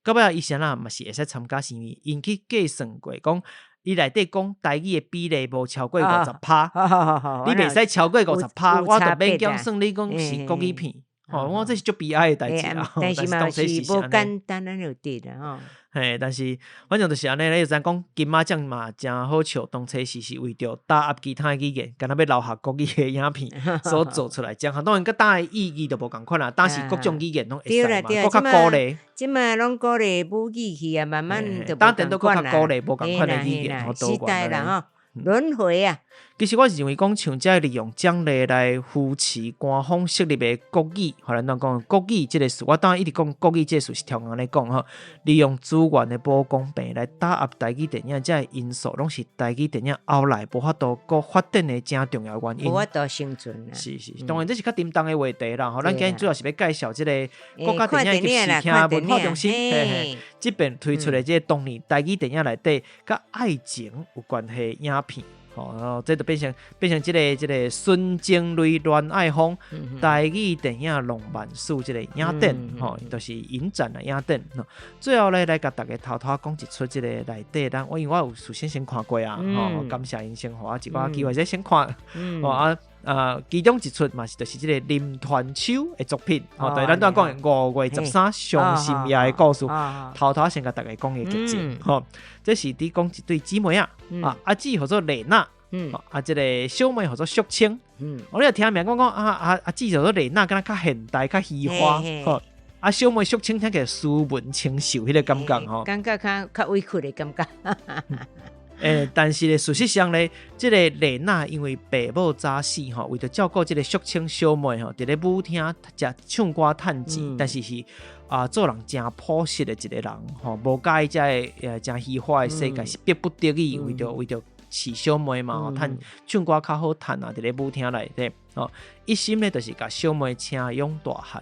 到尾伊啥啦嘛是會使參加，是因為𪜶去計算過，講伊內底講台語的比例無超過50%，你袂使超過50%，我就勉強算你講是國語片。吼，我這是足悲哀的代誌啦。但是嘛是無簡單按呢就對啦吼。嘿，但是反正就是按呢，你就知影講金馬獎嘛誠好笑，當初是為著打壓其他的語言，敢若欲留下國語的影片所做出來獎項，當然佮當的意義就無仝款啦。當時各種語言攏會使嘛，閣較鼓勵。這馬攏鼓勵母語去啊，慢慢就無仝款啦。當然都閣較鼓勵無仝款的語言，時代啦吼，輪迴啊。其實我是認為講，像這利用獎勵來扶持官方設立的國語，予咱講國語這個詞，我當然一直講國語這個詞是調工咧講吼。利用資源的無公平來打壓台語電影，這個因素攏是台語電影後來無法度閣發展的誠重要原因。無法度生存啊。是是，當然這是較沉重的話題啦。吼，咱今日主要是欲介紹這個國家電影及視聽文化中心，嘿嘿，這邊推出的這個當年台語電影內底佮愛情有關係的影片。吼，這就變成這個孫靜蕾戀愛風台語電影浪漫史這個影展，吼，就是影展的影展。最後咧，來共大家偷偷講一齣這個內底，咱我因為我有事先先看過啊，吼，感謝𪜶先予我一寡機會，先看，吼啊。其中一齣嘛是就是這個林團秋的作品，吼，對，咱拄仔講的5月13傷心夜的故事，偷偷先共大家講个劇情，吼，這是佇講一對姊妹仔，啊，阿姊號做麗娜，啊，這個小妹號做淑清，我你聽名講講啊啊阿姊叫做麗娜，敢若較現代較虛華，吼，啊小妹淑清聽起來斯文清秀彼個感覺，吼，感覺較較委屈的感覺。欸，但是咧，事實上咧，這個麗娜因為爸母早死吼，為著照顧這個淑清小妹吼，佇咧舞廳食唱歌趁錢，但是是啊，做人誠樸實的一個人吼，無佮意這个誠虛華的世界，是逼不得已為著飼小妹嘛，趁唱歌較好趁啊，佇咧舞廳內底吼，一心咧就是共小妹請養大漢，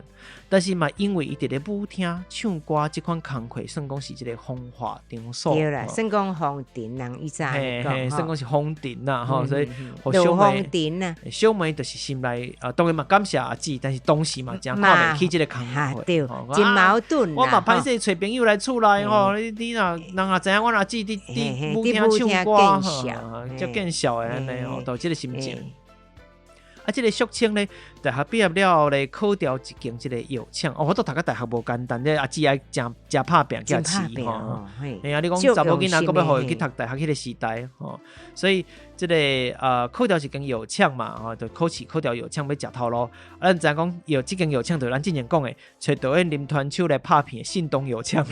但是嘛，因為伊佇咧舞廳唱歌這款工課，算講是這個風化場所。對啦，算講風塵人以前講，算講是風塵啦，吼，所以小妹風塵啊，小妹就是心內啊，當然嘛感謝阿姊，但是當時嘛誠看袂起這個工課，對，真矛盾。我嘛歹勢揣朋友來厝內吼，你若人若知影阮阿姊佇佇舞廳唱歌，吼，足見笑的按呢吼，就這個心情。啊，這個淑清咧，大學畢業了後咧，考著一間這個藥廠。哦，我都讀甲大學無簡單，這阿姊愛誠誠拍拚起來飼吼。嘿啊，你講查某囡仔閣欲予伊去讀大學彼個時代吼，所以這個考著一間藥廠嘛，吼，就考試考著藥廠欲食頭路。啊，咱知影講藥這間藥廠，就咱之前講的，揣導演林團秋來拍片的信東藥廠。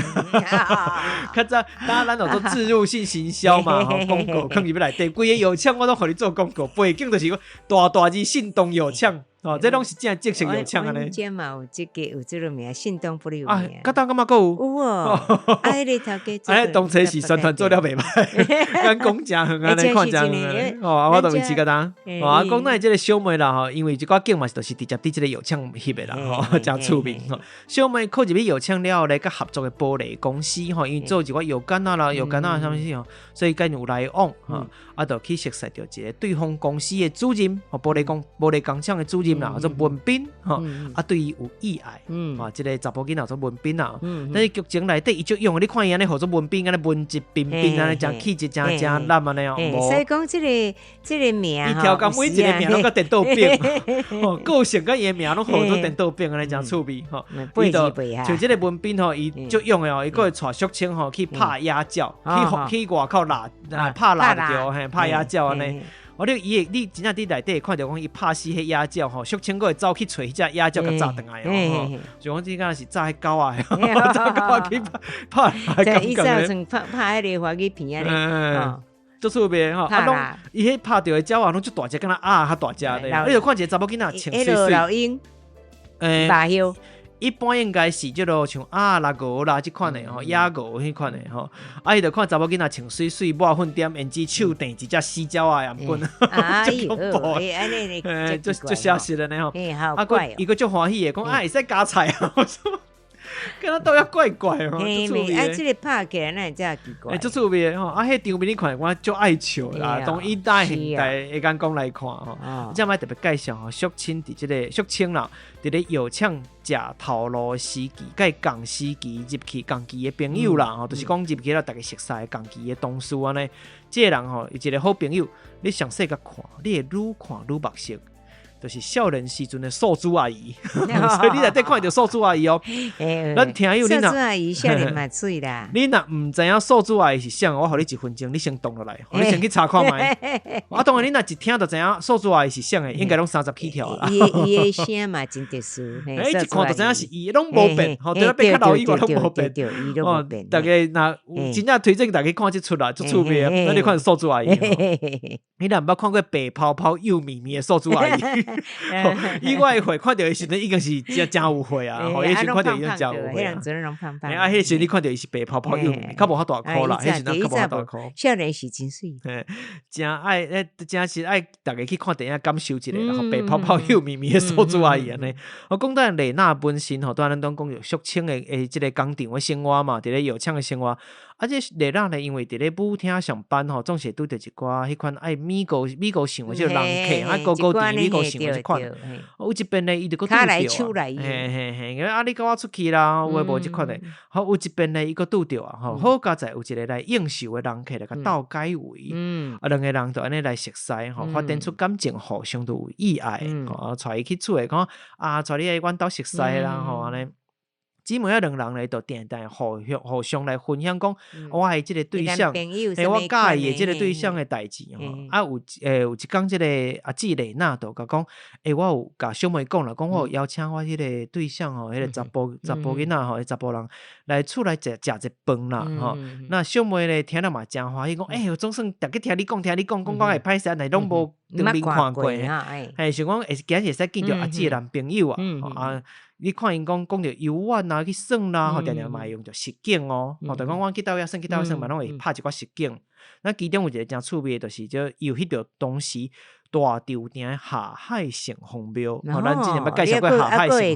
較早，當咱有做置入性行銷嘛，吼，廣告囥入去內底，規个藥廠我攏予你做廣告，背景就是講大大字信東藥廠，哦，這攏是正正式藥廠按呢。阮遮嘛有這個有這個名，信東不有名。甲當感覺閣有？有哦。啊，彼個頭家。哎，當初是宣傳做了袂䆀，咱講誠遠按呢，看誠遠。哦，我都袂記甲當。哦，啊，講咱這個小妹啦吼，因為這寡景嘛是就是直接佇這個藥廠翕的啦，吼，誠趣味。小妹考入去藥廠了後咧，佮合作的玻璃公司吼，因為做一寡藥干仔啦、藥干仔啥物事吼，所以佮有來往吼，啊，就去熟識著一個對方公司的主任，吼，玻璃工廠的主任啦，叫做文彬吼，啊，對伊有意愛，啊，這個查埔囡仔做文彬啊，但是劇情內底伊足勇，你看伊按呢號做文彬，按呢文質彬彬，按呢誠氣質誠誠爛按呢哦。所以講這個這個名，伊調工每一個名攏佮顛倒反，吼，個性佮伊的名攏號做顛倒反，按呢誠趣味吼。伊就像這個文彬吼，伊足勇的哦，伊閣會帶淑清吼去拍野鳥，去去外口獵，拍獵著，嘿，拍野鳥按呢。哦，你伊會，你真正佇內底會看著講伊拍死彼野鳥吼，淑清閣會走去揣彼隻野鳥共炸轉來哦。像講這敢若是炸彼狗仔，炸狗仔去拍拍，感覺。伊像拍拍彼個華語片按呢，足趣味吼。啊，攏伊彼拍著的鳥仔攏足大隻，敢若鴨較大隻咧。你著看一個查某囡仔穿媠媠。老鷹，欸，一般應該是這個像鴨啦、鵝啦這款的吼，野鵝彼款的吼。啊，伊就看查某囡仔穿媠媠，抹粉點胭脂，手提一隻死鳥仔的頷，足恐怖的，欸，足足寫實的呢吼。啊，閣伊閣足歡喜的，講啊會使加菜啊。敢若倒遐怪怪吼，足趣味。啊，這個拍起來哪會遮奇怪？欸，足趣味的吼。啊，彼場面你看，我足愛笑啦。當以大現代的眼光來看吼，這擺特別介紹吼，淑清佇這個淑清啦，佇咧藥廠食頭路的時期，佮伊仝時期入去仝期的朋友啦，吼，就是講入去了，逐家熟似仝期的同事按呢。這個人吼，伊一個好朋友，你詳細共看，你會愈看愈目熟。就是少年時陣的素珠阿姨，所以你內底看著素珠阿姨哦。咱聽友你若素珠阿姨少年嘛媠啦。你若毋知影素珠阿姨是啥，我予你一分鐘，你先動落來，你先去查看覓。啊，當然你若一聽就知影素珠阿姨是啥的，應該攏30起跳啦。伊伊的聲嘛真特殊，欸，一看就知影是伊，攏無變，吼，除了變較老以外攏無變。哦，大家若真正推薦大家看這齣啦，足趣味的。那你看素珠阿姨，你若毋捌看過白泡泡幼綿綿的素珠阿姨？以我的歲看著的時陣已經是誠誠有歲啊，吼，彼時看著已經誠有歲啊。啊，彼時你看著伊是白泡泡幼，較無遐大箍啦，彼時陣較無遐大箍。少年時真媠。嘿，誠愛，誠是愛逐家去看電影感受一下，然後白泡泡幼咪咪的素珠阿姨按呢。我講到麗娜本身吼，拄仔咱攏講著俗稱的欸這個工廠的生活嘛，佇咧藥廠的生活。啊，這麗娜呢，因為佇咧舞廳上班吼，總是會拄著一寡彼款愛米高米高想的這個人客，啊高高甜米高想的這款。有一遍呢，伊就閣拄著啊，嘿嘿嘿，啊你佮我出去啦，有的無這款的。好，有一遍呢，伊閣拄著啊，吼，好佳哉有一個來應酬的人客來共鬥解圍，啊兩個人就按呢來熟似，吼，發展出感情，互相都有意愛，吼，帶伊去厝內講，啊，帶你來阮兜熟似啦，吼，按呢。姊妹仔兩人咧，就定定互相互相來分享講，我的這個對象，欸，我佮意的這個對象的代誌吼。啊，有欸有一工，這個阿姊麗娜就共講，欸，我有共小妹講啦，講我有邀請我彼個對象吼，彼個查埔查埔囡仔吼，查埔人來厝內食食一頓啦，吼。那小妹咧聽了嘛誠歡喜，講，欸，總算逐家聽你講，聽你講，講講會歹勢，但攏無當面看過，嘿，想講會今日會使見著阿姊的男朋友啊，啊。你看𪜶講講著遊玩啊，去耍啦，吼，定定嘛會用著實景哦，吼，就講阮去佗位耍，去佗位耍嘛，攏會拍一寡實景。那其中有一個誠趣味的，就是這伊有翕著當時大稻埕的下海城隍廟，吼，咱之前捌介紹過下海城隍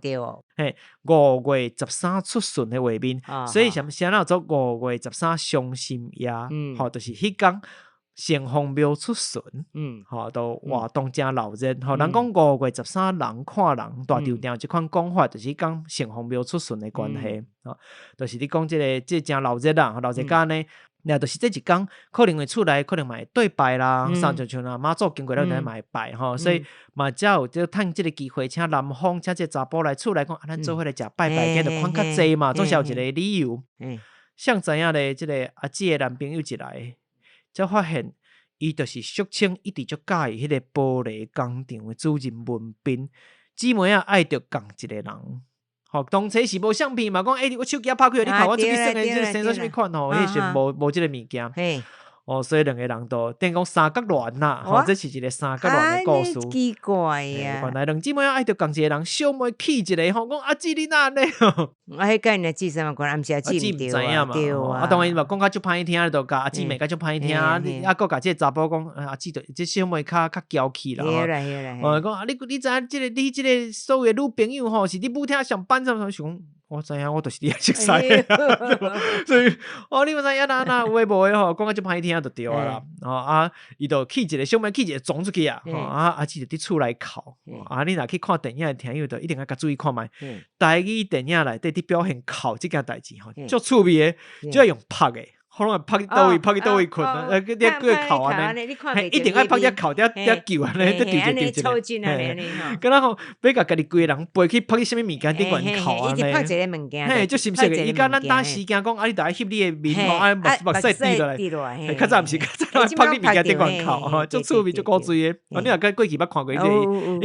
廟，嘿，5月13出巡的畫面，所以啥啥人做5月13傷心夜，吼，就是彼工。城隍廟出巡，吼，都活動誠鬧熱，吼，人講5月13人看人，大稻埕有這款講法，就是講城隍廟出巡的關係，吼，就是你講這個這誠鬧熱啦，鬧熱甲按呢，那就是這一工可能會厝內可能嘛會對拜啦，啥就像媽祖經過了，嘛會拜吼，所以嘛才有這趁這個機會，請男方請這個查埔來厝內講，啊，咱做伙來食拜拜，今日就款較濟嘛，總是有一個理由。誰知影咧，這個阿姊的男朋友一來。才發現，伊就是俗稱一直足佮意彼个玻璃工廠的主任文彬，姊妹仔愛著仝一个人。吼，當初是無相片嘛，講欸，我手機仔拍開，你看我出去耍的這個生做啥物款吼，彼時陣無無這个物件。哦，所以兩個人都等於講三角戀啦，吼，這是一個三角戀的故事。奇怪啊！原來兩姊妹愛著仝一個人，小妹氣一个吼，講阿姊你哪按呢？啊，彼個阿姊啥物關？毋是阿姊毋知影嘛？啊，當然伊嘛講較足歹聽，就共阿姊罵較足歹聽，啊，閣共這个查埔講，阿姊就這小妹較較嬌氣啦。哦，講啊，你你知影這个你這个所謂的女朋友吼，是佇舞廳上班啥啥想講。我知影，我就是佇遐熟似的，所以哦，你毋知影按怎有的無的吼，講甲足歹聽就對啊啦。吼啊，伊就氣一个小妹氣一个撞出去啊！啊，阿姊就佇厝內哭。啊，你若去看電影的聽友，就一定愛較注意看覓。台語電影內底佇表現哭這件代誌吼，足趣味的，就愛用拍的。可能會拍去佗位，拍去佗位睏啊！你閣哭按呢，一定愛拍只哭，才才救按呢，才救一救一个。敢若吼，欲共家己規个人背去拍去啥物物件頂懸哭按呢？嘿，足心酸的。伊佮咱當時驚講，啊，你著愛翕你的面吼，啊，目目屎滴落來。較早毋是，較早愛拍你物件頂懸哭，吼，足趣味，足古錐的。啊，你若佮過去捌看過這個，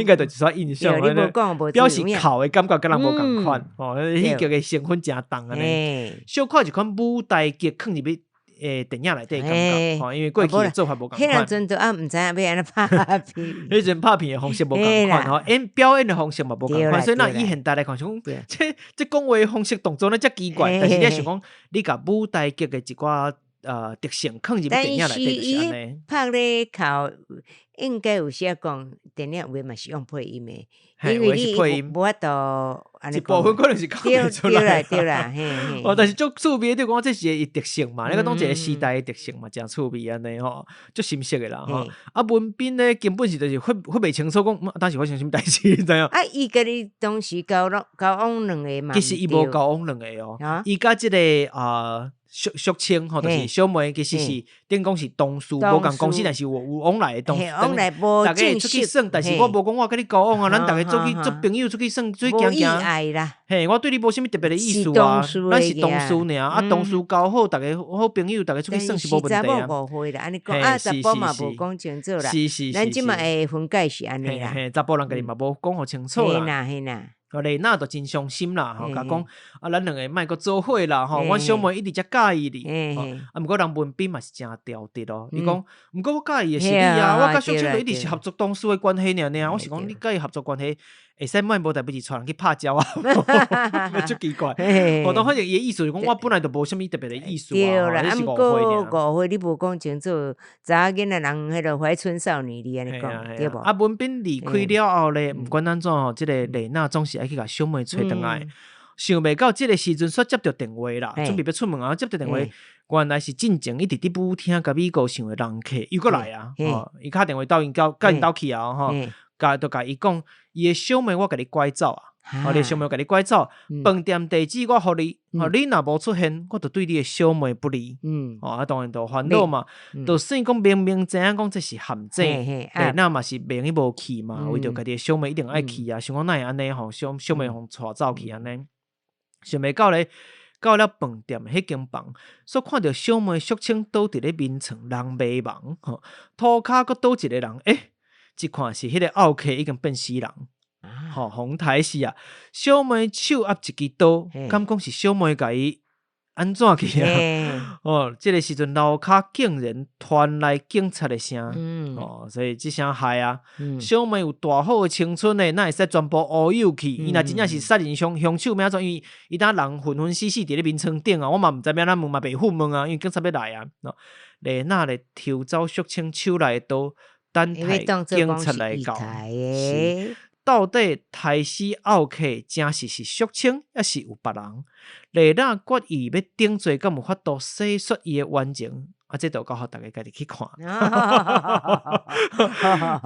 應該就一撮印象。表示哭的感覺佮人無仝款，吼，戲劇的成分誠重按呢。小可一款舞台劇囥入去。欸，電影內底感覺，吼，因為過去的做法無仝款。彼陣就啊，毋知影欲按怎拍片。彼陣拍片的方式無仝款，吼，演表演的方式嘛無仝款，所以咱以現代來看，想講，這這講話方式動作呢遮奇怪，但是你想講，你共舞台劇的一寡特性囥入電影內底就是按呢。拍咧哭，應該有時講電影有的嘛是用配音的。因為你無法度，一部分可能是講袂出來。對啦，嘿嘿。哦，但是足趣味的，就講這是伊特色嘛，那個當一個時代的特色嘛，誠趣味按呢吼，足深色的啦吼。啊，文彬呢根本是就是分分袂清楚，講當時發生啥物代誌，你知影？啊，伊佮你當時交往交往兩个嘛？其實伊無交往兩個哦，伊佮這个啊。俗俗稱吼，就是小妹其實是等於講是同事，無仝公司，但是有有往來的同事。逐家出去耍，但是我無講我佮你交往啊，咱逐家做去做朋友出去耍，出去行行。嘿，我對你無啥物特別的意思啊，咱是同事爾，啊，同事交好，逐家好朋友，逐家出去耍是無問題啊。誤會啦，按呢講啊，查埔嘛無講清楚啦。是是是。咱這馬的分界是按呢啦。嘿，查埔人家己嘛無講予清楚啦。嘿啦嘿啦。麗娜就真傷心啦，吼，共講啊，咱兩个莫閣做伙啦，吼，阮小妹一直遮佮意你，啊，毋過人文彬嘛是誠刁直哦，伊講，毋過我佮意的是你啊，我佮淑清就一直是合作同事的關係爾爾，我是講你佮伊合作關係會使莫無代誌帶人去拍交啊，足奇怪。我當反正伊的意思是講，我本來就無啥物特別的意思啊，對啦，毋過誤會你無講清楚，查某囡仔人彼個懷春少女你按呢講對無？啊，文彬離開了後咧，毋管按怎吼，這个麗娜總是愛去共小妹揣轉來，想袂到這个時陣煞接著電話啦，準備欲出門啊，接著電話，原來是進前一直佇舞廳共美國想的人客又閣來啊，吼，伊敲電話到𪜶兜，佮𪜶兜去啊，吼。共就共伊講，伊的小妹我共你拐走啊！哦，你的小妹我共你拐走，飯店地址我予你，哦，你若無出現，我就對你的小妹不利。哦，啊，當然就煩惱嘛，就算講明明知影講這是陷阱，麗娜嘛是袂用得無去嘛，為著家己的小妹一定愛去啊，想講哪會按呢吼，小小妹予帶走去按呢，想袂到咧，到了飯店的彼間房，煞看著小妹淑清倒佇咧眠床，人迷茫，吼，塗跤閣倒一个人，欸。一看是彼个奧客已經變死人，吼，予刣死啊！小妹手握一支刀，敢講是小妹共伊按怎去啊？哦，這个時陣樓跤竟然傳來警察的聲，哦，所以這聲害啊！小妹有大好的青春呢，哪會使全部烏有去？伊若真正是殺人兇兇手，欲按怎？因為伊當人昏昏死死佇咧眠床頂啊，我嘛毋知欲按怎問嘛袂赴問啊，因為警察欲來啊。麗娜咧抽走淑清手內的刀。等待警察來到，是到底刣死奧客真實是淑清，抑是有別人？麗娜決意欲頂罪，敢有法度洗刷伊的冤情？啊，這就交予大家家己去看。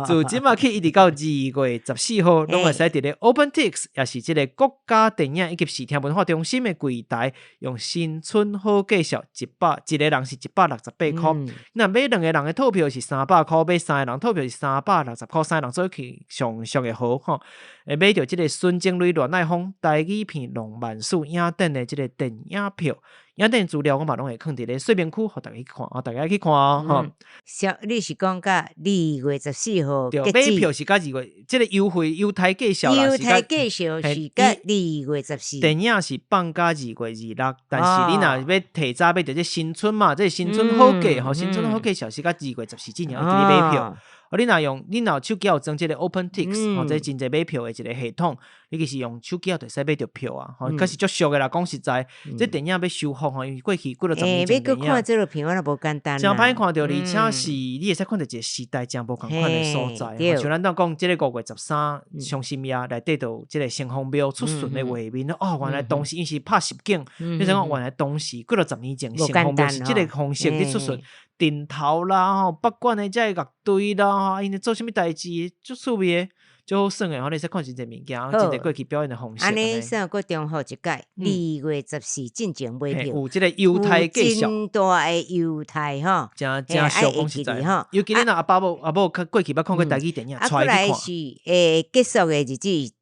自這馬起一直到2月14號，攏會使佇咧 OpenTix，也是這个國家電影以及視聽文化中心的櫃台，用新春好介紹，一百一个人是168箍。若買兩个人的套票是300箍，買三个人套票是360箍，三个人做去上俗的好吼。會買著這个孫正蕊、戀愛風台語片浪漫史影展的這个電影票。影展資料我嘛攏會囥佇咧說明區，予大家去看，大家去看哦。吼。小，你是講到2月14號？對，買票是到二月，這个優惠優待介紹啦，優待介紹是到2月14。電影是放到2月26，但是你若欲提早買著這新春嘛，這新春好價吼，新春好介紹是到2月14之前會記咧買票。哦，你若用，你若手機有裝這个 OpenTix，吼，這真濟買票的一个系統，你其實用手機就會使買著票啊，吼，確實足俗的啦。講實在，這電影欲修復吼，因為過去幾落十年前電影。欲閣看這个片，我都無簡單。誠歹看著，而且是你會使看著一个時代誠無仝款的所在。像咱當講，這个5月13傷心夜內底就有這个城隍廟出巡的畫面，哦，原來當時𪜶是拍實景，你想講原來當時幾落十年前，城隍廟是這个方式佇出巡。陣頭啦，吼，北管的這个樂隊啦，吼，𪜶咧做啥物代誌，足趣味的，足好耍的，吼，你會使看真濟物件，真濟過去表演的方式。按呢算閣重複一擺，2月14進前買票，有這个優待介紹，真大的優待吼，誠誠俗講實在吼。尤其你若阿爸母阿母較過去捌看過台語電影，啊，過來是結束的日子。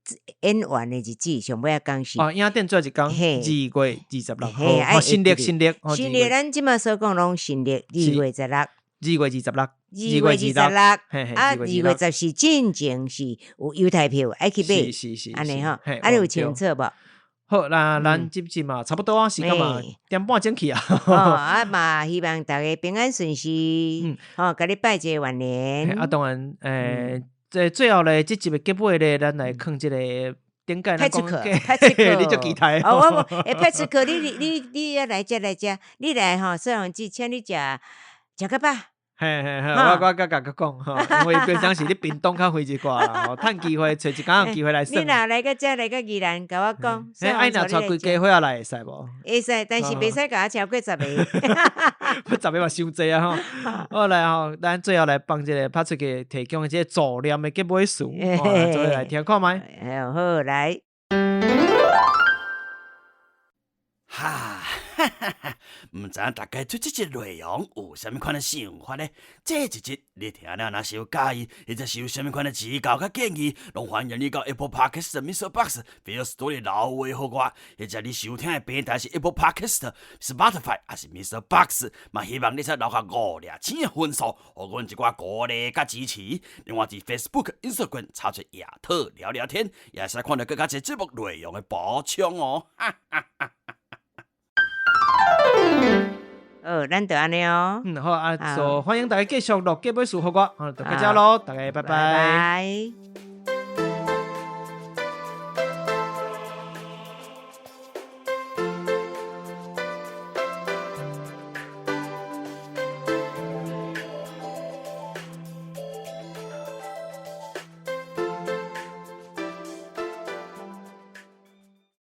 演完的日子上尾仔工是哦，影展最後一工，2月26號，哦，新曆新曆，新曆咱這馬所講攏新曆2月16，2月26， 2月26，啊，2月14進前是有優待票愛去買，是是是，按呢吼，按呢有清楚無？好，那咱這集嘛差不多啊，時間嘛點半鐘去啊。哦，啊嘛，希望大家平安順遂，吼，共你拜一个元年。啊，當然，這最後咧，這集的結尾咧，咱來囥這個頂屆派出克，派出克，你足期待。哦，我無，欸，派出克，你你你愛來遮來遮，你來吼，小王子請你食食較飽。嘿嘿嘿，我我佮佮講吼，因為平常時佇屏東較遠一寡啦，吼，趁機會揣一工有機會來耍。你若來到遮來到宜蘭，共我講。欸，愛若帶規家伙仔來會使無？會使，但是袂使共我超過十個。十个嘛傷濟啊吼！好來吼，咱最後來放這个拍出去提供的這个助念的結尾詞，做伙來聽看覓。好，來。哈，哈哈哈。毋知影大家對這集內容有啥物款的想法呢？這一集你聽了若是有佮意，或者是有啥物款的指教佮建議，攏歡迎你到 Apple Podcast、MixerBox、Firstory 留話予我，或者你收聽的平台是 Apple Podcast、Spotify 抑是 MixerBox，嘛希望你使留下五粒星的分數，予阮一寡鼓勵佮支持。另外，佇 Facebook、Instagram 查找亞特聊聊天，也會使看著閣較濟節目內容的補充哦。哈哈哈。好，咱就按呢哦。嗯，好啊，就歡迎大家繼續落結尾數予我，好，就到遮囉，大家拜拜。拜拜。